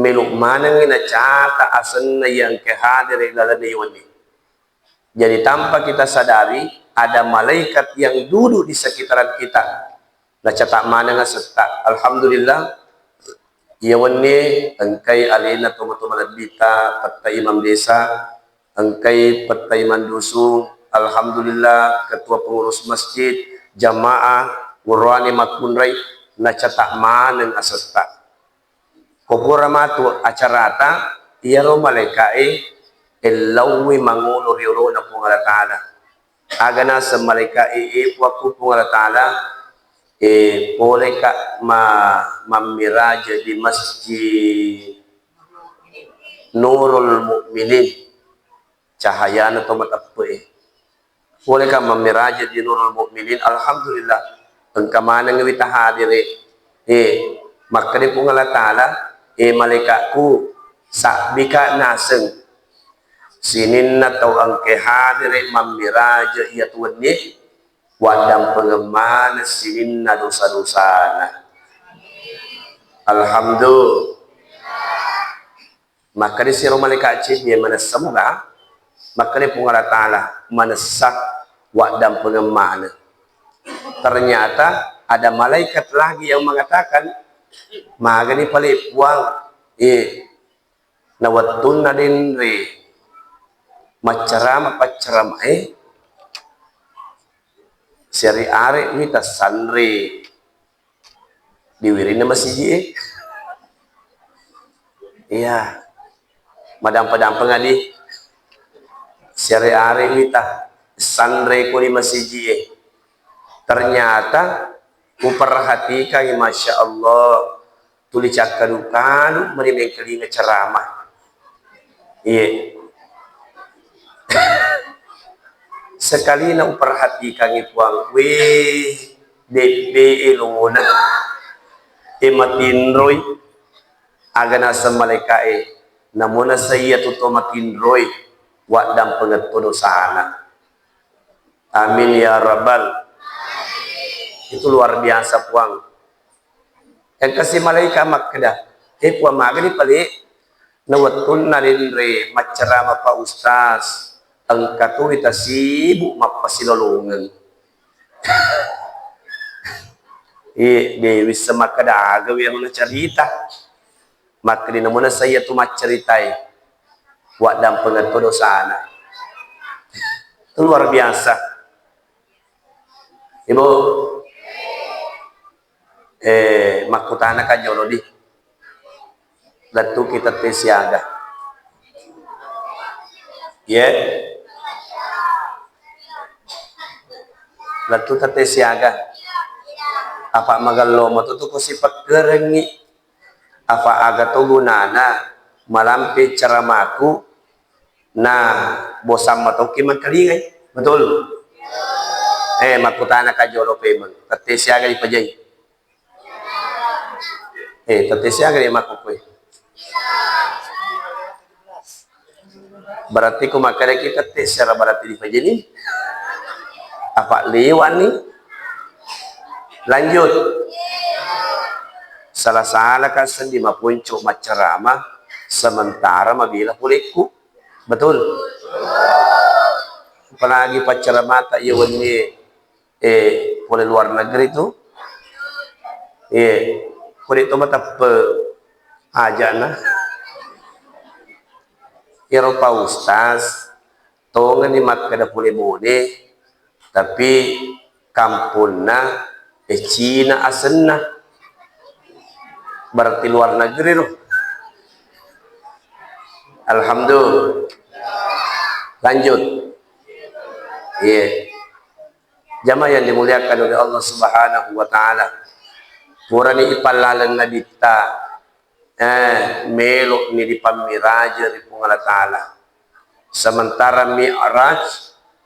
melo manengngi nacata asenna iya engka hadere lalenna iya wenni. Jadi tanpa kita sadari, ada malaikat yang duduk di sekitaran kita. Nacata maneng asetta. Alhamdulillah, iya wenni engkai alena tomatoa malebbita, petta imam desa, engkai petta imam dusun, alhamdulillah, ketua pengurus masjid, jamaah, woroane makkunrai, nacata maneng asetta. Ko pura matu acarata, iyaro malaika e ellauwi mangolo ri olona Puang Allah Ta'ala. Aga naseng malaika e, e Puakku Puang Allah Ta'ala, e, poleka ma-, mammiraja di Masjid Nurul Mukminin. Cahayana to mateppe'e. Poleka mammiraja di Nurul Mukminin, alhamdulillah, engka manengngi wita hadere. Eh, makkeda Puang Allah Ta'ala, eh, malaikatku, sabbika naseng sininna tau engka hadere mammiraja iya tuwenni, waddampengeng maneng sininna dosa-dosana. Alhamdulillah. Makkeda siro malaika ceddi e, manessa moga? Makkeda Puang Allah Ta'ala, manessa, waddampengeng maneng. Ternyata ada malaikat lagi yang mengatakan, magani pale Puang, eh, na wettunna denre maccarama paccarama e, siare-are wita sanre di wirinna masiji e. Iya. Madampa-dampeng adi. Siare-are wita sanre ko di masiji e. Ternyata uperhatikangi, Masya Allah, tuli cakkadu-kadu mani mengkalinga ceramah. Iye. Sekalina uperhatikangi Puang, weh, debbe e longona. E matinroi, aga naseng malaika e, namona saiya tu to matinroi, waddampengeng to dosana. Amin ya rabbal. Itu luar biasa, Puang. Engkasi malaika makkeda, "Eh, Puang, magani pale na wettunna denre maccarama Pak Ustaz, engka tu wita sibuk mappasilolongeng." Eh, de wisseng makkeda aga wi anu nacarita. Makkeda namona saiya tu maccaritai, waddampengeng to dosana. Itu luar biasa. Ibu, eh, makkutana ka jolo di. Lettuki tette siaga. Ye? Lettu tette siaga. Apa magello matu tu ko sipekkerengngi. Apa aga to gunana malampe ceramaku na bosan matoki mengkalingai? Betul? Eh, makkutana ka jolo pemeng. Tette siaga dipajai. Eh, tette siaga di makkukkue. Berarti ko makkeda kita tette siaga berarti dipajai ni. Apa liwani? Lanjut. Salah-salah kan seddi maponco maccarama sementara mabela pulekku. Betul? Apalagi paccaramata iya wenni, eh, pole luar negeri tu. Eh, kode to mateppe ajana. Iyaro Pak Ustaz, tongeng ni makkeda pole Bone, tapi kamponna, eh, Cina asenna. Berarti luar negeri lo. Alhamdulillah. Lanjut. Iya. Jamaah yang dimuliakan oleh Allah Subhanahu wa Ta'ala. Purani ipallaleng Nabitta, eh, melo ni dipammiraja ri Puang Allah Ta'ala. Sementara Mi'raj,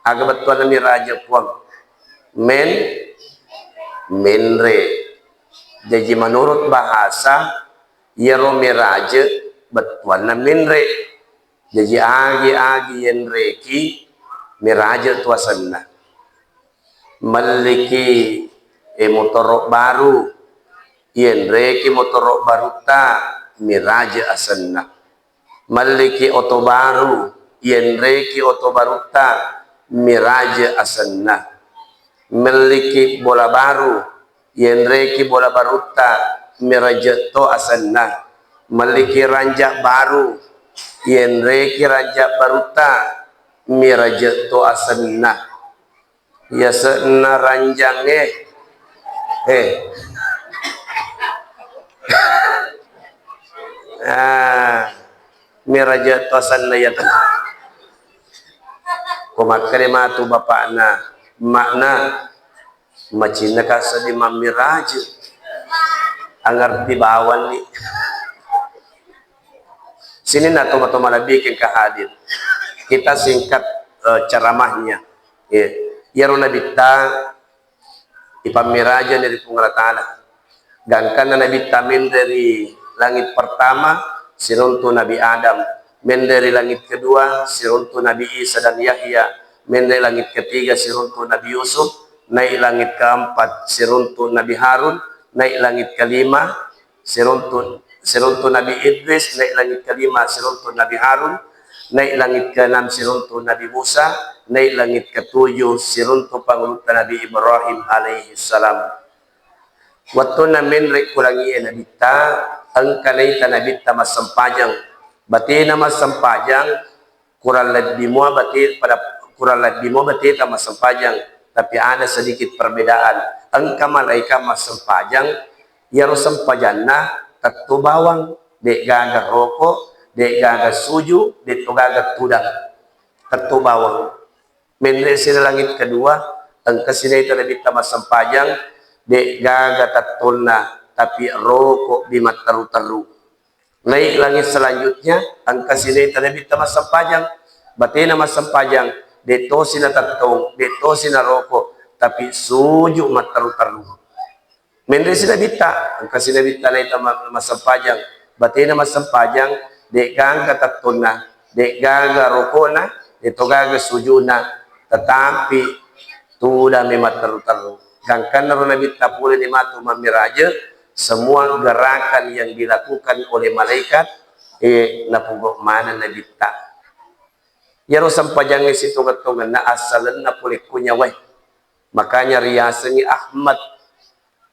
aga bettuanna miraja, Puang? Men, menre. Jaji menurut bahasa, iyaro miraja bettuanna menre. Jaji agi-agi yenreki miraje tu asenna. Melliki, eh, motoro baru, yenreki motoro barutta miraje asenna. Melliki oto baru, yenreki oto barutta miraje asenna. Melliki bola baru, yenreki bola barutta miraje to asenna. Melliki ranja baru, yenreki ranja barutta miraje to asenna. Yase'na ranjangnge. Eh. Ah, miraje to asenna iyatu. Ko makkeda matu bapakna, makna, macinna ka seddi mammiraje. Angerti bawanni. Sininna tomatoa malebbi engka hadir. Kita singkat, eh, ceramahnya. Eh, iyaro Nabitta ipammirajani ri Puang Allah Ta'ala. Gangkanna Nabitta menre ri langit pertama, siruntu Nabi Adam. Menre ri langit kedua, siruntu Nabi Isa dan Yahya. Menre langit ketiga, siruntu Nabi Yusuf. Naik langit keempat, siruntu Nabi Harun. Naik langit kelima, siruntu, siruntu Nabi Idris, naik langit kelima, siruntu Nabi Harun, naik langit keenam, siruntu Nabi Musa, naik langit ketujuh, siruntu pangulutta Nabi Ibrahim alaihi salam. Wettunna menre ku langie Nabitta, engka naita Nabitta massempajang. Batena massempajang, kurang lebbi mua bate-, pada, kurang lebbi mua bateta massempajang, tapi ada sedikit perbedaan. Engka malaika massempajang, iyaro sempajanna tetto bawang, de'gaga roko, de'gaga suju, de'to gaga tudang. Tetto bawang. Menre si ri langit kedua, engka si naita Nabitta massempajang, de'gaga tettonna, tapi roko bi matteru-teru. Naik langit selanjutnya, engka si naita Nabitta massempajang, batena massempajang, de' tosi natettong, de' tosi naroko, tapi suju matteru-teru. Menre si Nabitta, engka si Nabitta naita ma-, massempajang, batena massempajang, de'gaga tettonna, de'gaga rokona, de'to gaga sujuna, tetapi tudang mi matteru-teru. Gangkanna ro Nabitta pole ni matu mammiraje, semua gerakan yang dilakukan oleh malaikat, eh, napugo maneng Nabitta. Iyaro sempajangnge sitongeng-tongenna assalenna pole ko nyawae. Makanya riasengngi Ahmad.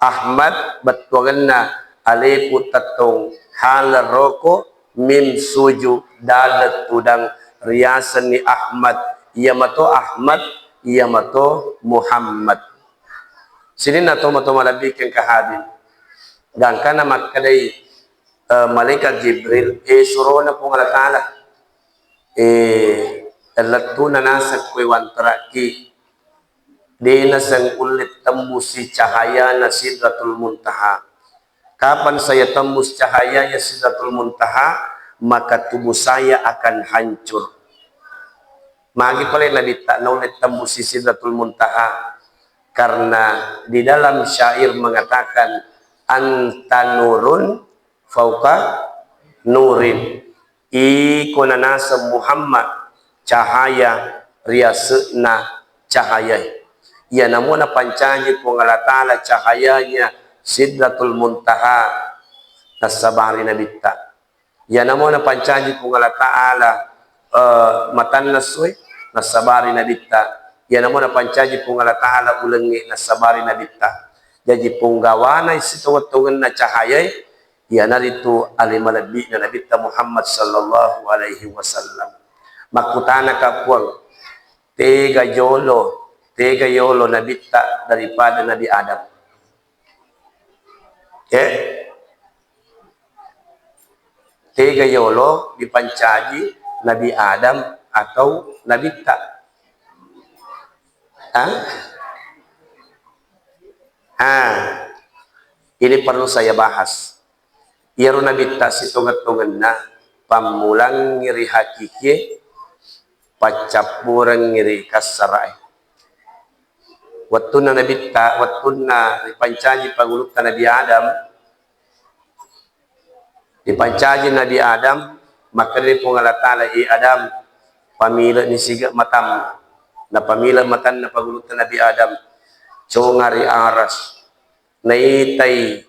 Ahmad bettuangenna alefu tettong, ha lerroko, mim suju, dal tudang, riasenni Ahmad, iyamato Ahmad, iyamato Muhammad. Sininna tomatoa malebbi engka hadir. Gangkanna makkedai, eh, malaikat Jibril, eh, surona Puang Allah Ta'ala, eh, lettuna naseng koe wantaraki. De' naseng ulle tembusi cahayana Sidratul Muntaha. Kapan saya tembus cahayanya Sidratul Muntaha, maka tubuh saya akan hancur. Magi pale Nabitta naulle tembusi Sidratul Muntaha? Karena di dalam syair mengatakan, "Anta nurun fauqa nurin." Iko nanaseng Muhammad cahaya riase'na cahayae. Iyanamo napancaji Puang Allah Ta'ala cahayanya Sidratul Muntaha nassabari Nabitta. Iyanamo napancaji Puang Allah Ta'ala, eh, matanna essoe nassabari Nabitta. Iyanamo napancaji Puang Allah Ta'ala ulengnge nassabari Nabitta. Jaji punggawana sitongeng-tongenna cahayae, iyanaritu ale malebbi'na Nabitta Muhammad sallallahu alaihi wasallam. Makkutanaka Puang, tega jolo, tega yolo Nabitta daripada Nabi Adam? Eh? Tega yolo dipancaji Nabi Adam atau Nabitta? Hah? Ah, ini perlu saya bahas. Iyaro Nabitta sitongeng-tongenna pammulangngi ri hakikie, paccappurengngi ri kassarae. Wettunna Nabitta, wettunna ripancaji pangulutta Nabi Adam, dipancaji Nabi Adam, Makkedai Puang Allah Ta'ala, "E Adam, pamileni sige matam." Napamile matanna pangulutta Nabi Adam, conga ri aras. Naitai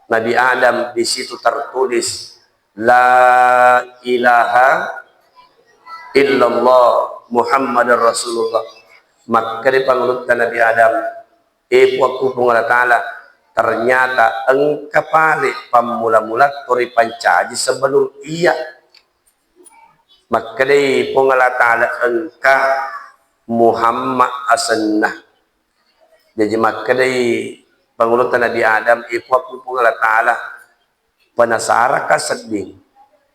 Nabi Adam di situ tertulis, "La ilaha illallah Muhammadar Rasulullah." Makkeda pangulutta Nabi Adam, "E Puakku Puang Allah Ta'ala, ternyata engka pale pammula-mulatto ripancaji sebelum iya." Makkedai Puang Allah Ta'ala, "Engka Muhammad asenna." Jaji makkedai pangulutta Nabi Adam, "E Puakku Puang Allah Ta'ala, penasarakka sedding,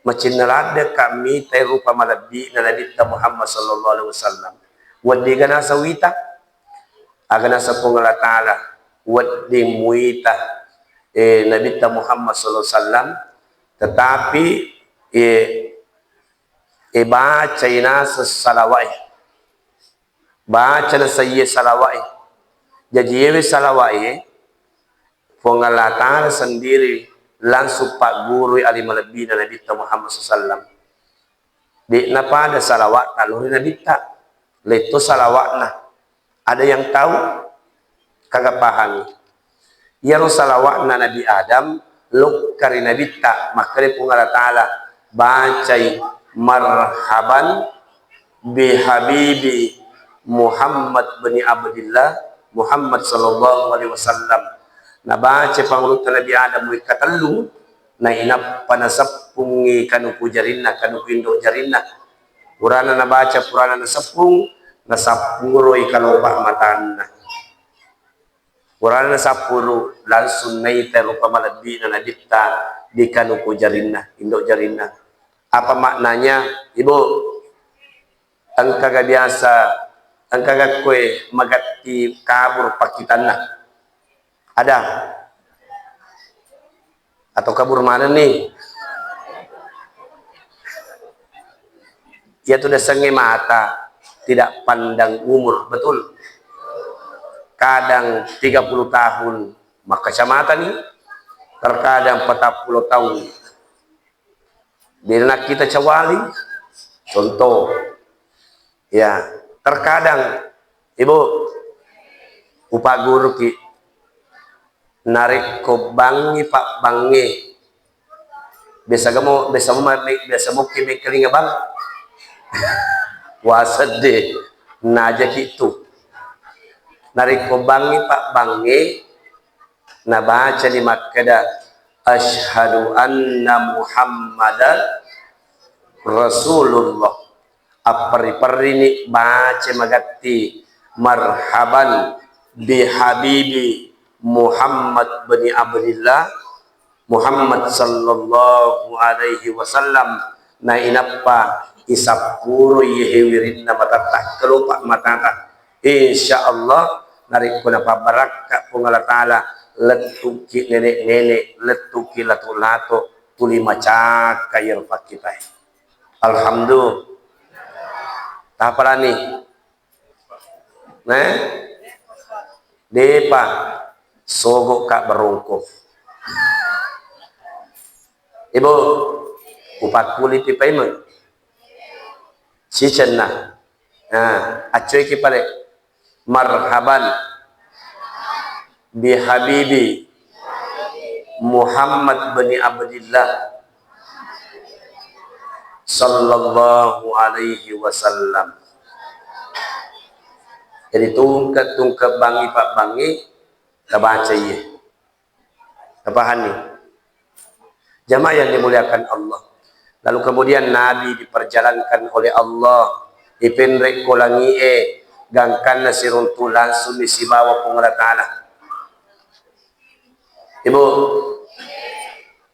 macinna laddekka mitai rupa malebbi'na Nabitta Muhammad sallallahu alaihi wasallam. Wedding aga naseng wita?" Aga naseng Puang Allah Ta'ala, "Wedding muita, eh, Nabitta Muhammad sallallahu alaihi wasallam, tetapi, eh, eh, bacai naseng salawa'e." Baca naseng iye salawa'e. Jaji iyewe salawa'e, Puang Allah Ta'ala sendiri langsung paggurui ali malebbina Nabitta Muhammad sallallahu alaihi wasallam. De'na pada salawa'ta lao ri Nabitta, letto salawa'na. Ada yang tahu? Kaga pahami. Iyaro salawa'na Nabi Adam lokka ri Nabitta, makkeda Puang Allah Ta'ala, "Bacai marhaban bi habibi Muhammad bin Abdillah, Muhammad sallallahu alaihi wasallam." Nabaca pangulutta Nabi Adam wekka tellu, nainappa naseppungngi kanuku jarinna, kanuku indo jarinna. Purana nabaca, purana naseppung, nasappuroi kalopa matanna. Purana nasappuru, langsung naita rupa malebbi'na Nabitta di kanuku jarinna, indo jarinna. Apa maknanya, Ibu? Engkaga biasa, engkaga koe magatti kabur pakkitanna? Ada? Atau kabur manenni? Iyatu dasengnge mata tidak pandang umur, betul? Kadang tiga puluh tahun makkacamatani, terkadang patappulo tahun. De'na kita cawali, contoh, ya, terkadang, Ibu, upagguruki, narekko bangngi pabbangnge, biasa gamo, biasa mo, biasa moki mekkelinga bang, wasedde, najaki tu. Narekko bangngi pabbangnge, nabacani makkeda, "Asyhadu anna Muhammadan Rasulullah." Apperri-perrini baca magatti, "Marhaban bi habibi Muhammad bin Abdillah, Muhammad sallallahu alaihi wasallam." Nainappa isappuroi iyehe wirinna matatta, kelopa matata. Insya Allah, narekko napabbarakka Puang Allah Ta'ala, lettuki nenek-nenek, lettuki lato-lato, tuli macakka iyaro pakkitae. Alhamdulillah. Tapalani. Nah, depa sogo ka barongko. Ibu, upakkulipi paimeng. Sicenna. Nah, accoiki pale. Marhaban bi habibi Muhammad bin Abdillah sallallahu alaihi wasallam. Jadi tungke-tungke bangngi pabbangngi tabaca iye. Tapahanni? Jamaah yang dimuliakan Allah. Lalu kemudian Nabi diperjalankan oleh Allah, dipenrek ko langi'e, gangkanna siruntu langsung sibawa Puang Allah Ta'ala. Ibu,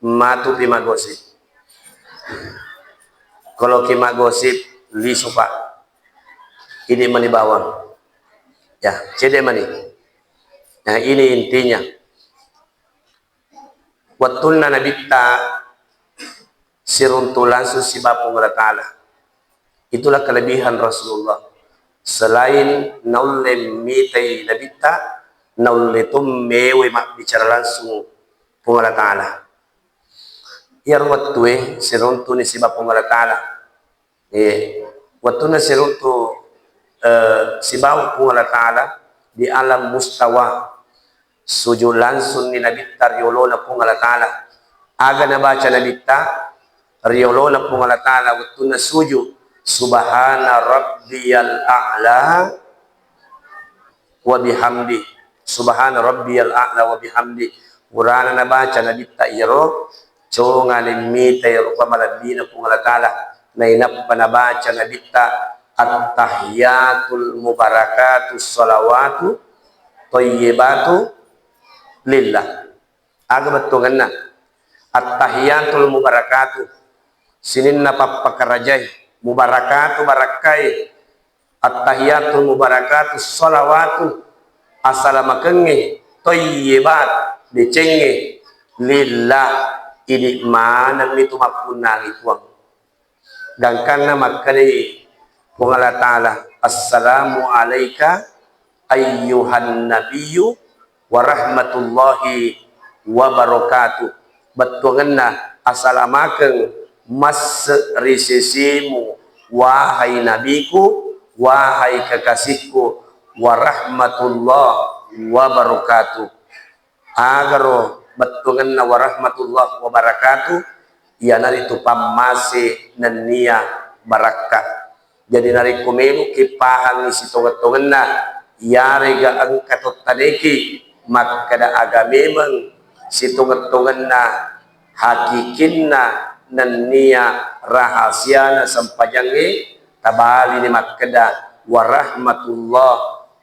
matupi maggosip. Kalau ki maggosip, lisu, Pak. Ini mani bawang. Ya, cede mani. Nah, ini intinya. Wettunna Nabitta siruntu langsung sibawa Puang Allah Ta'ala. Itulah kelebihan Rasulullah. Selain naulle mitai Nabitta, naulle to mewe mabbicara langsung Puang Allah Ta'ala. Iyaro wettue siruntuni siba Puang Allah Ta'ala. Eh, wettunna siruntu, eh, sibawa Puang Allah Ta'ala di alam mustawa, sujud langsung ni Nabitta riolona Puang Allah Ta'ala. Aga nabaca Nabitta riolona Puang Allah Ta'ala wettunna sujud? Subhana rabbiyal a'la wa bihamdi. Subhana rabbiyal a'la wa bihamdi. Purana nabaca Nabitta iyaro, conga lemmitai rupa malebbina Puang Allah Ta'ala. Nainappa nabaca Nabitta, "Attahiyatul mubarakatus salawatu thayyibatu lillah." Aga bettuangenna? Attahiyatul mubarakatu, sininna pappakarajai, mubarakatu, barakkai. Attahiyatul mubarakatu salawatu, asalamakengnge, thayyibat, decengnge, lillah, idi maneng mitu mappunnangi Puang. Gangkanna makkedai Puang Allah Ta'ala, "Assalamu alaika ayyuhan nabiyyu wa rahmatullahi wa barakatuh." Bettuangenna, asalamakeng masse ri sesemu, wahai nabiku, wahai kekasihku, wa rahmatullah wa barakatuh. Agaro bettuangenna wa rahmatullah wa barakatuh, iyanaritu pammase nennia barakka. Jadi, narekko meloki pahangi sitongeng-tongenna, iyarega engka tottaneki makkeda aga memeng sitongeng-tongenna, hakikinna nennia rahasiana sempajangnge, tabalini makkeda, "Warahmatullah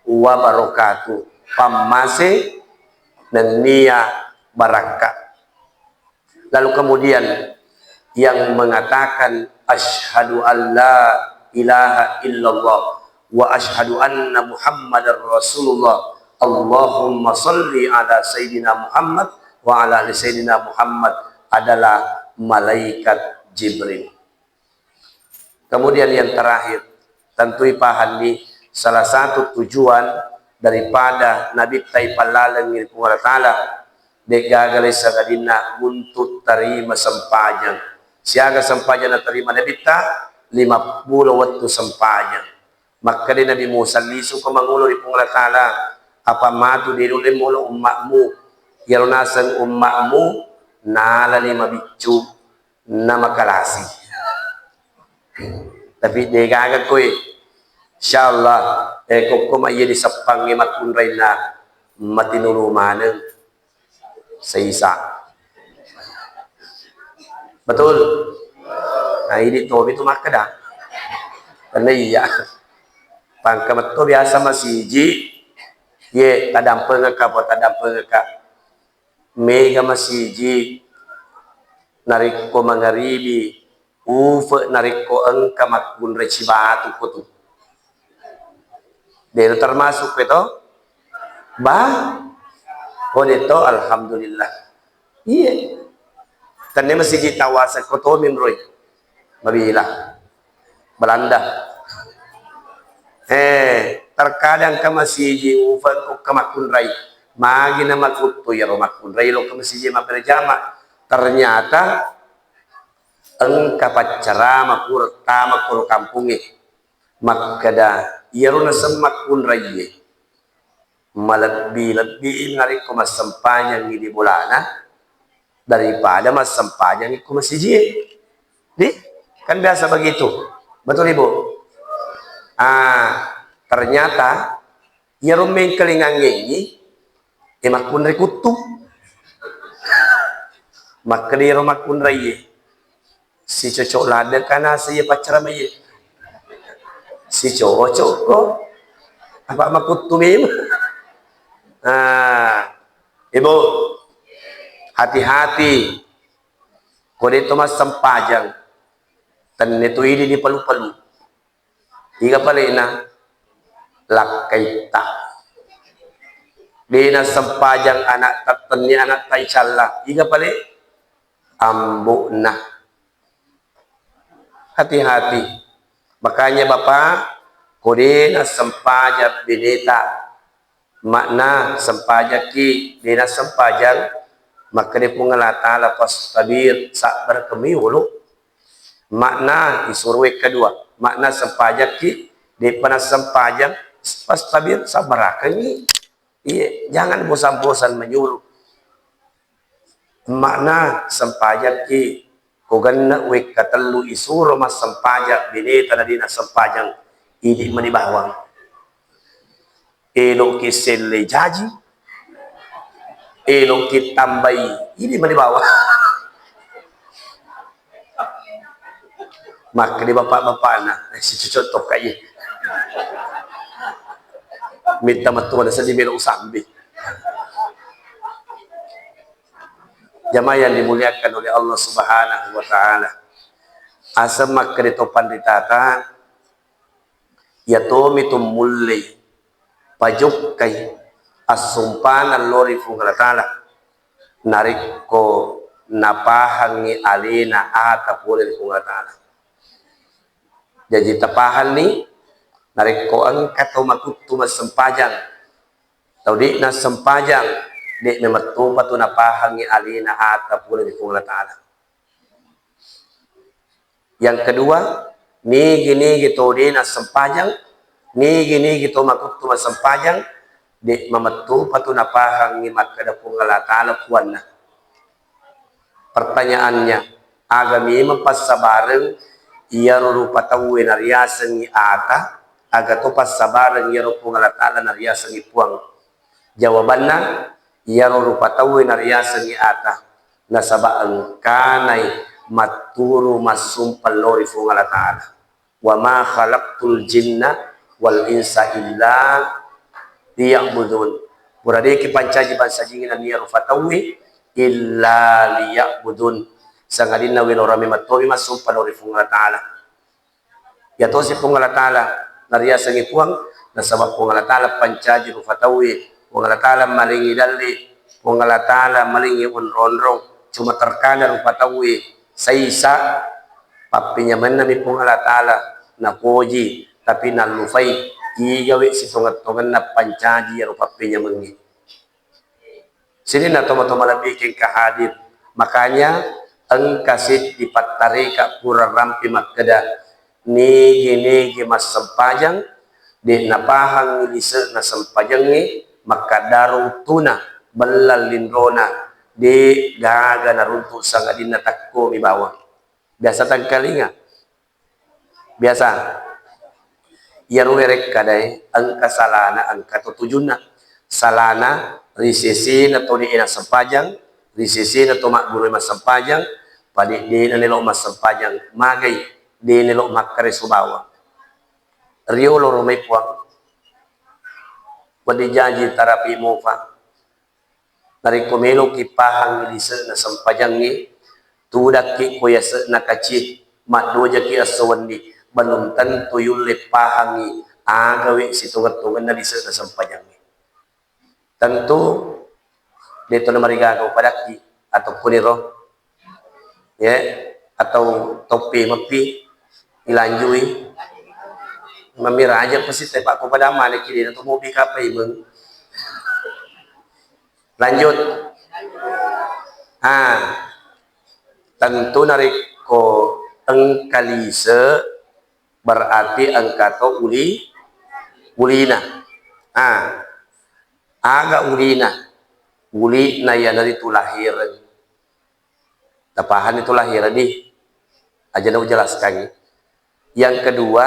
wabarakatuh." Pammase nennia barakka. Lalu kemudian yang mengatakan, "Asyhadu an la ilaha illallah wa asyhadu anna Muhammadar Rasulullah. Allahumma salli ala Sayyidina Muhammad wa ala ali Sayyidina Muhammad," adalah malaikat Jibril. Kemudian yang terakhir, tentu ipahanni salah satu tujuan daripada Nabitta ipallaleng ri Puang Allah Ta'ala, de'gaga lai sangadinna untuk terima sempajang. Siaga sempajang naterima Nabitta? Lima puluh wettu sempajang. Makkeda Nabi Musa, "Lisuko mangulo ri Puang Allah Ta'ala, apa matu de' nulle molo umma'mu." Iyaro naseng umma'mu nalani mabiccu na makalasi. Tapi de'gaga koe. Insyaallah, eh, kokko maiye diseppangnge makkunrainna matinulu maneng. Seisa. Betul? Nah, ini tobi tu makkeda. Karena iya. Pangka metto biasa masiji, ye tadampengekka apa tadampengekka. Mega masiji narekko mangaribi, ufe narekko engka makkunrai cibatu ko tu. De'na termasuk pe to? Ba? Ko de' to, alhamdulillah. Iye. Tenne masiji tawasa ko to minroi. Mabila. Belanda. Eh, terkadang ka masiji ufe ko ka makkunrai. Magi na makuttu iyaro makkunrai lo ka masiji mabberjama. Ternyata engka paccarama pura tama ko kampungnge. Makkeda, iyaro naseng makkunraiye malebbi-lebbi narekko massempajangngi di bolana daripada massempajangngi ko masijie. Di? Kan biasa begitu. Betul, Ibu? Ah, ternyata iyaro mengkalingangngengngi, eh, makkunrai kuttu. Makkeda iyaro makkunraiye, "Sicocok ladde' kana saiye paccarama iye. Sicocok ko. Apa makuttu memang?" Nah, Ibu, hati-hati. Ko de' to massempajang, tenne tu idi dipalu-palu. Iga palena? Lakkaitta. De' nassempajang anakta, tennia anakta icalla. Iga pale? Ambo'na. Hati-hati. Makanya Bapak, ko de' nassempajang beneta, makna sempajakki, de' nassempajang, Makkeda Puang Allah Ta'ala, "Fastabir, sabbara kami ulu." Makna isuro wekka dua. Makna sempajakki, de'pa nassempajang, fastabir, sabbarakengngi. Iya, jangan bosan-bosan menyuruh. Makna sempajakki, ko genne wekka tellu isuro massempajang, bineta na dina sempajang, idi mani bawang. Eloki selle jaji, eloki tambai, idi mani bawang. Makkeda bapak-bapakna, eh, si cucuk tokka iye. Minta mettu ada sedih belok sambi. Jamaah yang dimuliakan oleh Allah Subhanahu wa Ta'ala. Aseng makkeda to panritata, iyatomi tu mullei pajokkai assumpana lao ri Puang Allah Ta'ala, narekko napahangngi alena ata pole ri Puang Allah Ta'ala. Jaji tapahanni, narekko engka tau makuttu massempajang, tau de'na sempajang, de' memettopa tu napahangngi alena ata pole ri Puang Allah Ta'ala. Yang kedua, nigi-nigi to de'na sempajang, nigi-nigi to makuttu massempajang, de' mamettopa tu napahangngi makkeda Puang Allah Ta'ala puanna. Pertanyaannya, aga memang passabareng iyaro rupa tauwe nariasengngi ata, aga to passabareng iyaro Puang Allah Ta'ala nariasengngi puang? Jawabanna, iyaro rupa tauwe nariasengngi ata, nasaba engkanai matturu massumpeng lao ri Puang Allah Ta'ala. "Wa ma khalaqtul jinna wal insa illa liya'budun." Pura de'ki pancaji bangsa jingnge nennia rupa tauwe illa liya'budun. Sangadinna welorang memettomi massumpeng lao ri Puang Allah Ta'ala. Iyatosi Puang Allah Ta'ala nariasengngi puang, nasaba Puang Allah Ta'ala pancaji rupa tauwe, Puang Allah Ta'ala malengngi dalle, Puang Allah Ta'ala malengngi onrong-onrong, cuma terkadang rupa tauwe saisa pappenyamennami Puang Allah Ta'ala napoji, tapi nallufai igawe sitongeng-tongenna pancaji iyaro pappenyamengnge. Sininna tomatoa malebbi engka hadir. Makanya engka seddi pattareka pura rampe makkeda, nigi-nigi massempajang, de' napahangngi lise'na sempajangnge, makkaddaro uttuna, belleng linrona, de' gaga naruntu sangadinna takkomi bawang. Biasa tangkalinga. Biasa. Iyaro werekkadae engka salana, engka to tujunna. Salana ri sesena to de'na sempajang, ri sesena to maggurue massempajang, pade de'na nelo massempajang, magai de' nelo makkareso bawang. Riolo romai puang. Wedding jaji tarapi mofa. Narekko meloki pahang lise'na sempajangnge, tudakki ko yase'na kacie, maddojaki esso wenni, belum tentu yulle pahangngi agawe sitongeng-tongenna lise'na sempajangnge. Tentu de'to namarigaga upadakki atau kuniro. Ya, atau toppe meppi ilanjui. Mamiraja pasti tepak ko pada mana kiri atau mobil kapai meng. Lanjut. Ah, tentu narekko engka lise berarti engka to uli, ulina. Ah, aga ulina? Ulina iyanaritu lahireng. Tapahanni tu lahireng di. Aja na ujelaskangngi. Yang kedua,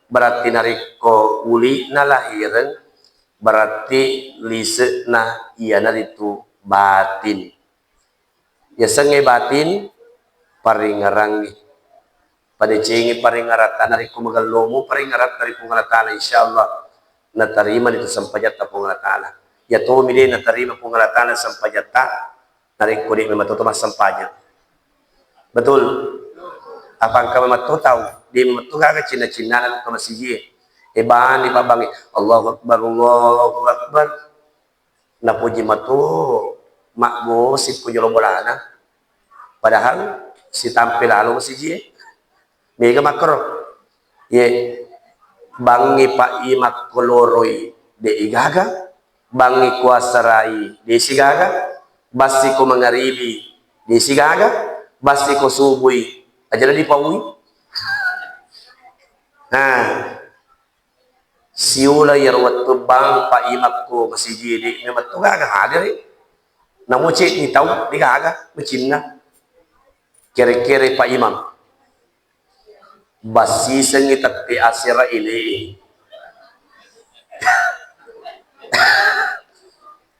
berarti narekko uli'na lahireng, berarti lise'na iyanaritu batin. Yasengnge batin, paringngerangngi. Padecengi paringngeratta, narekko magellomu paringngeratta ri Puang Allah Ta'ala, insyaallah natarimani tu sempajatta Puang Allah Ta'ala. Iyatomi de natarima Puang Allah Ta'ala sempajatta, narekko de memang to massempajang. Betul? Apa engka memang to tau, de memang to gaga cinna-cinnana ke masijie. E bani pabbangi, Allahu Akbar, Allahu Akbar. Napoji matu maggosip ko jolo bolana. Padahal sitampe lalo masijie. Mega makkoro. Ye, bangngi pa i makkoloroi de igaga, bangngi kuasarai de sigaga, Bassi ko mangaribi, desi gaga, bassi ko subui, aja na dipaui. Nah, siula iyaro wettu bang Pak Imam ko masiji, de' memang to gaga hadir. Namo ceddi tau, de' gaga macinna. Kere-kere Pak Imam. Bassisengngi tette asera ele.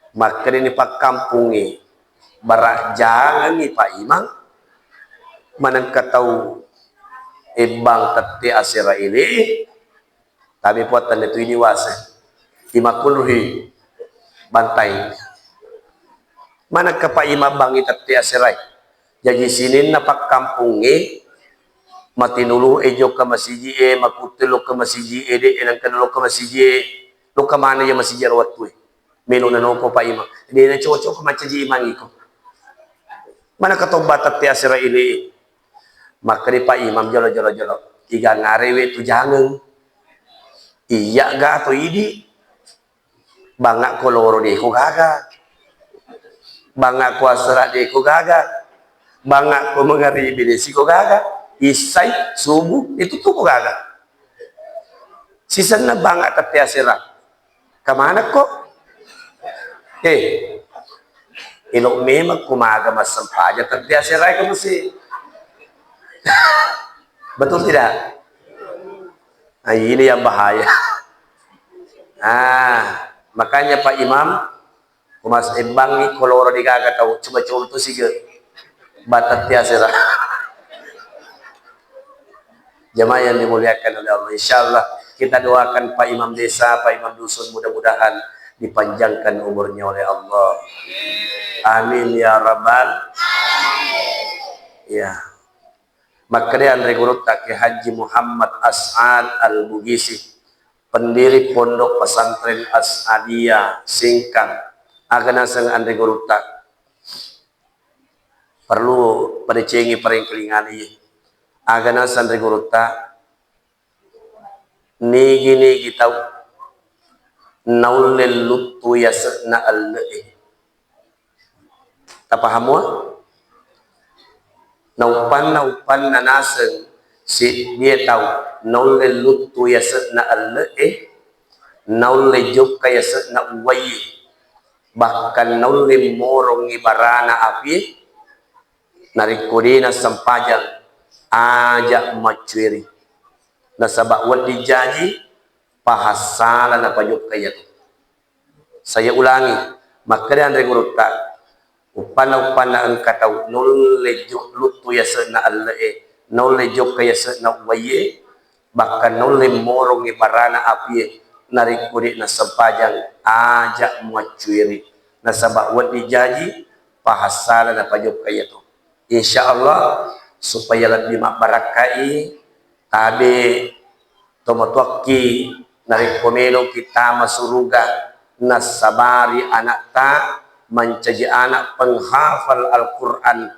Makkedani pakkampungnge, "Bara jangengngi Pak Imam, manengka tau ebbang tette asera ele, tapi puatta netui diwase. Imakkunruhi bantai." Manengka Pak Imam bangngi tette aserae. Jaji sininna pakkampungnge, matinulu e jokka masiji e, makutte lokka masiji e, de' e nengka lokka masiji e, lokka maneng iya masiji ero wettue. Melo nanopo Pak Imam. De' nacocok ko mancaji imang iko. Mana ketobba tette asera ele. Makkeda Pak Imam jolo, jolo, jolo. Tiga ngarewe tu jangeng. Iya ga atau idi. Bangakko loro de' ko gaga. Bangakko asera de' ko gaga. Bangakko mangaribi de' si ko gaga. Isai, subuh, itu tu ko gaga. Sisenna bangak tette asera. Kamanakko? Eh, elo memang ko maga massempajang tette asera e ko mesti. Betul tidak? Nah, ini yang bahaya. Ah, makanya Pak Imam, ko mas ebbangngi ko loro de' gaga tau, coba contoh sige. Batette asera. Jamaah yang dimuliakan oleh Allah, insya Allah kita doakan Pak Imam Desa, Pak Imam Dusun, mudah-mudahan dipanjangkan umurnya oleh Allah. Amin ya rabbal. Ya. Makkeda anre gurutta Kiai Haji Muhammad As'ad Al-Bugisi, pendiri Pondok Pesantren As'adiyah Sengkang. Aga naseng anre gurutta? Perlu padecengi parengkalingana iye. Aga naseng anre gurutta? Nigi-nigi tau naulle luttu yase'na elle'e. Tapaham mua? Nauppanna-uppanna naseng siddie tau naulle luttu yase'na elle'e, naulle jokka yase'na uwaiye, bahkan naulle morongngi barana apie, narekko de' nassempajang, aja' maccueri. Nasaba' wedding jaji pahassala napajokka iyatu. Saya ulangi, makkeda anre gurutta, uppanna-uppanna engka tau naulle jo-, luttu yase'na elle'e, naulle jokka yase'na uwaiye, bahkan naulle morongngi barana apie, narekko de' nassempajang, aja' muaccueri. Nasaba' wedding jaji pahassala napajokka iyatu. Insya Allah, supaya lebbi mabbarakkai, tabe tomatoakki narekko meloki tama suruga, nassabari anakta mancaji anak penghafal Al-Quran,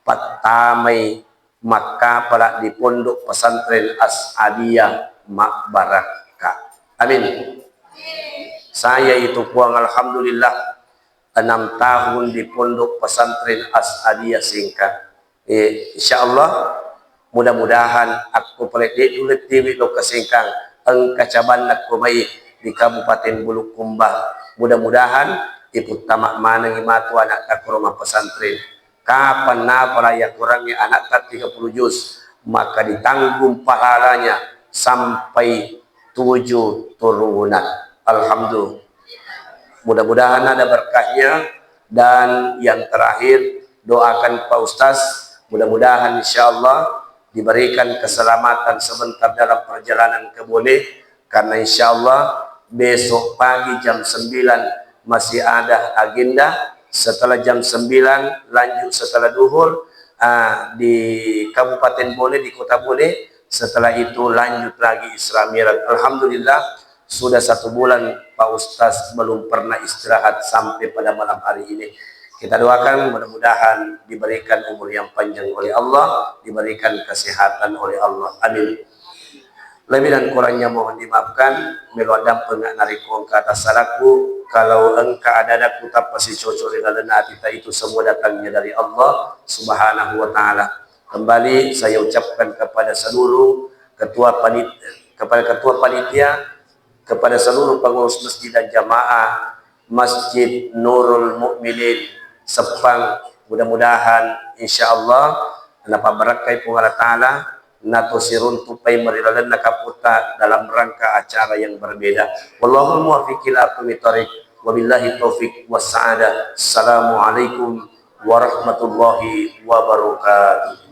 pattamai makkapala di Pondok Pesantren As'adiyah mabbarakka. Amin. Saya itu Puang, alhamdulillah, enam tahun di Pondok Pesantren As'adiyah Sengkang. Eh, insya Allah, mudah-mudahan akko pale de' nulle tiwi lokka Sengkang, engka cabanna ko mai di Kabupaten Bulukumba. Mudah-mudahan iputtama manengi matu anakta ko rumah pesantren. Kapan napala yakurangngi anakta tiga puluh juz, maka ditanggung pahalanya sampai tujuh turunan. Alhamdulillah. Mudah-mudahan ada berkahnya. Dan yang terakhir, doakan Pak Ustaz, mudah-mudahan insya Allah diberikan keselamatan sebentar dalam perjalanan ke Bone, karena insya Allah besok pagi jam sembilan masih ada agenda, setelah jam sembilan lanjut setelah duhur, ah, di Kabupaten Bone, di Kota Bone, setelah itu lanjut lagi Isra Mi'raj. Alhamdulillah, sudah satu bulan Pak Ustaz belum pernah istirahat sampai pada malam hari ini. Kita doakan mudah-mudahan diberikan umur yang panjang oleh Allah, diberikan kesehatan oleh Allah. Amin. Lebih dan kurangnya mohon dimaafkan. Melo addampeng narekko engka tassalakku. Kalau engka ada-adakku tappa sicoco ri lalenna atita, itu semua datangnya dari Allah Subhanahu wa Ta'ala. Kembali saya ucapkan kepada seluruh ketua panit-, kepada ketua panitia, kepada seluruh pengurus masjid dan jamaah Masjid Nurul Mukminin Seppang. Mudah-mudahan, insya Allah, napabbarakkai Puang Allah Ta'ala, nato siruntupai merilalenna kaputta dalam rangka acara yang berbeda. Wallahul muwaffiq ila aqwamit thariq. Wabillahi taufiq wassa'adah. Assalamualaikum warahmatullahi wabarakatuh.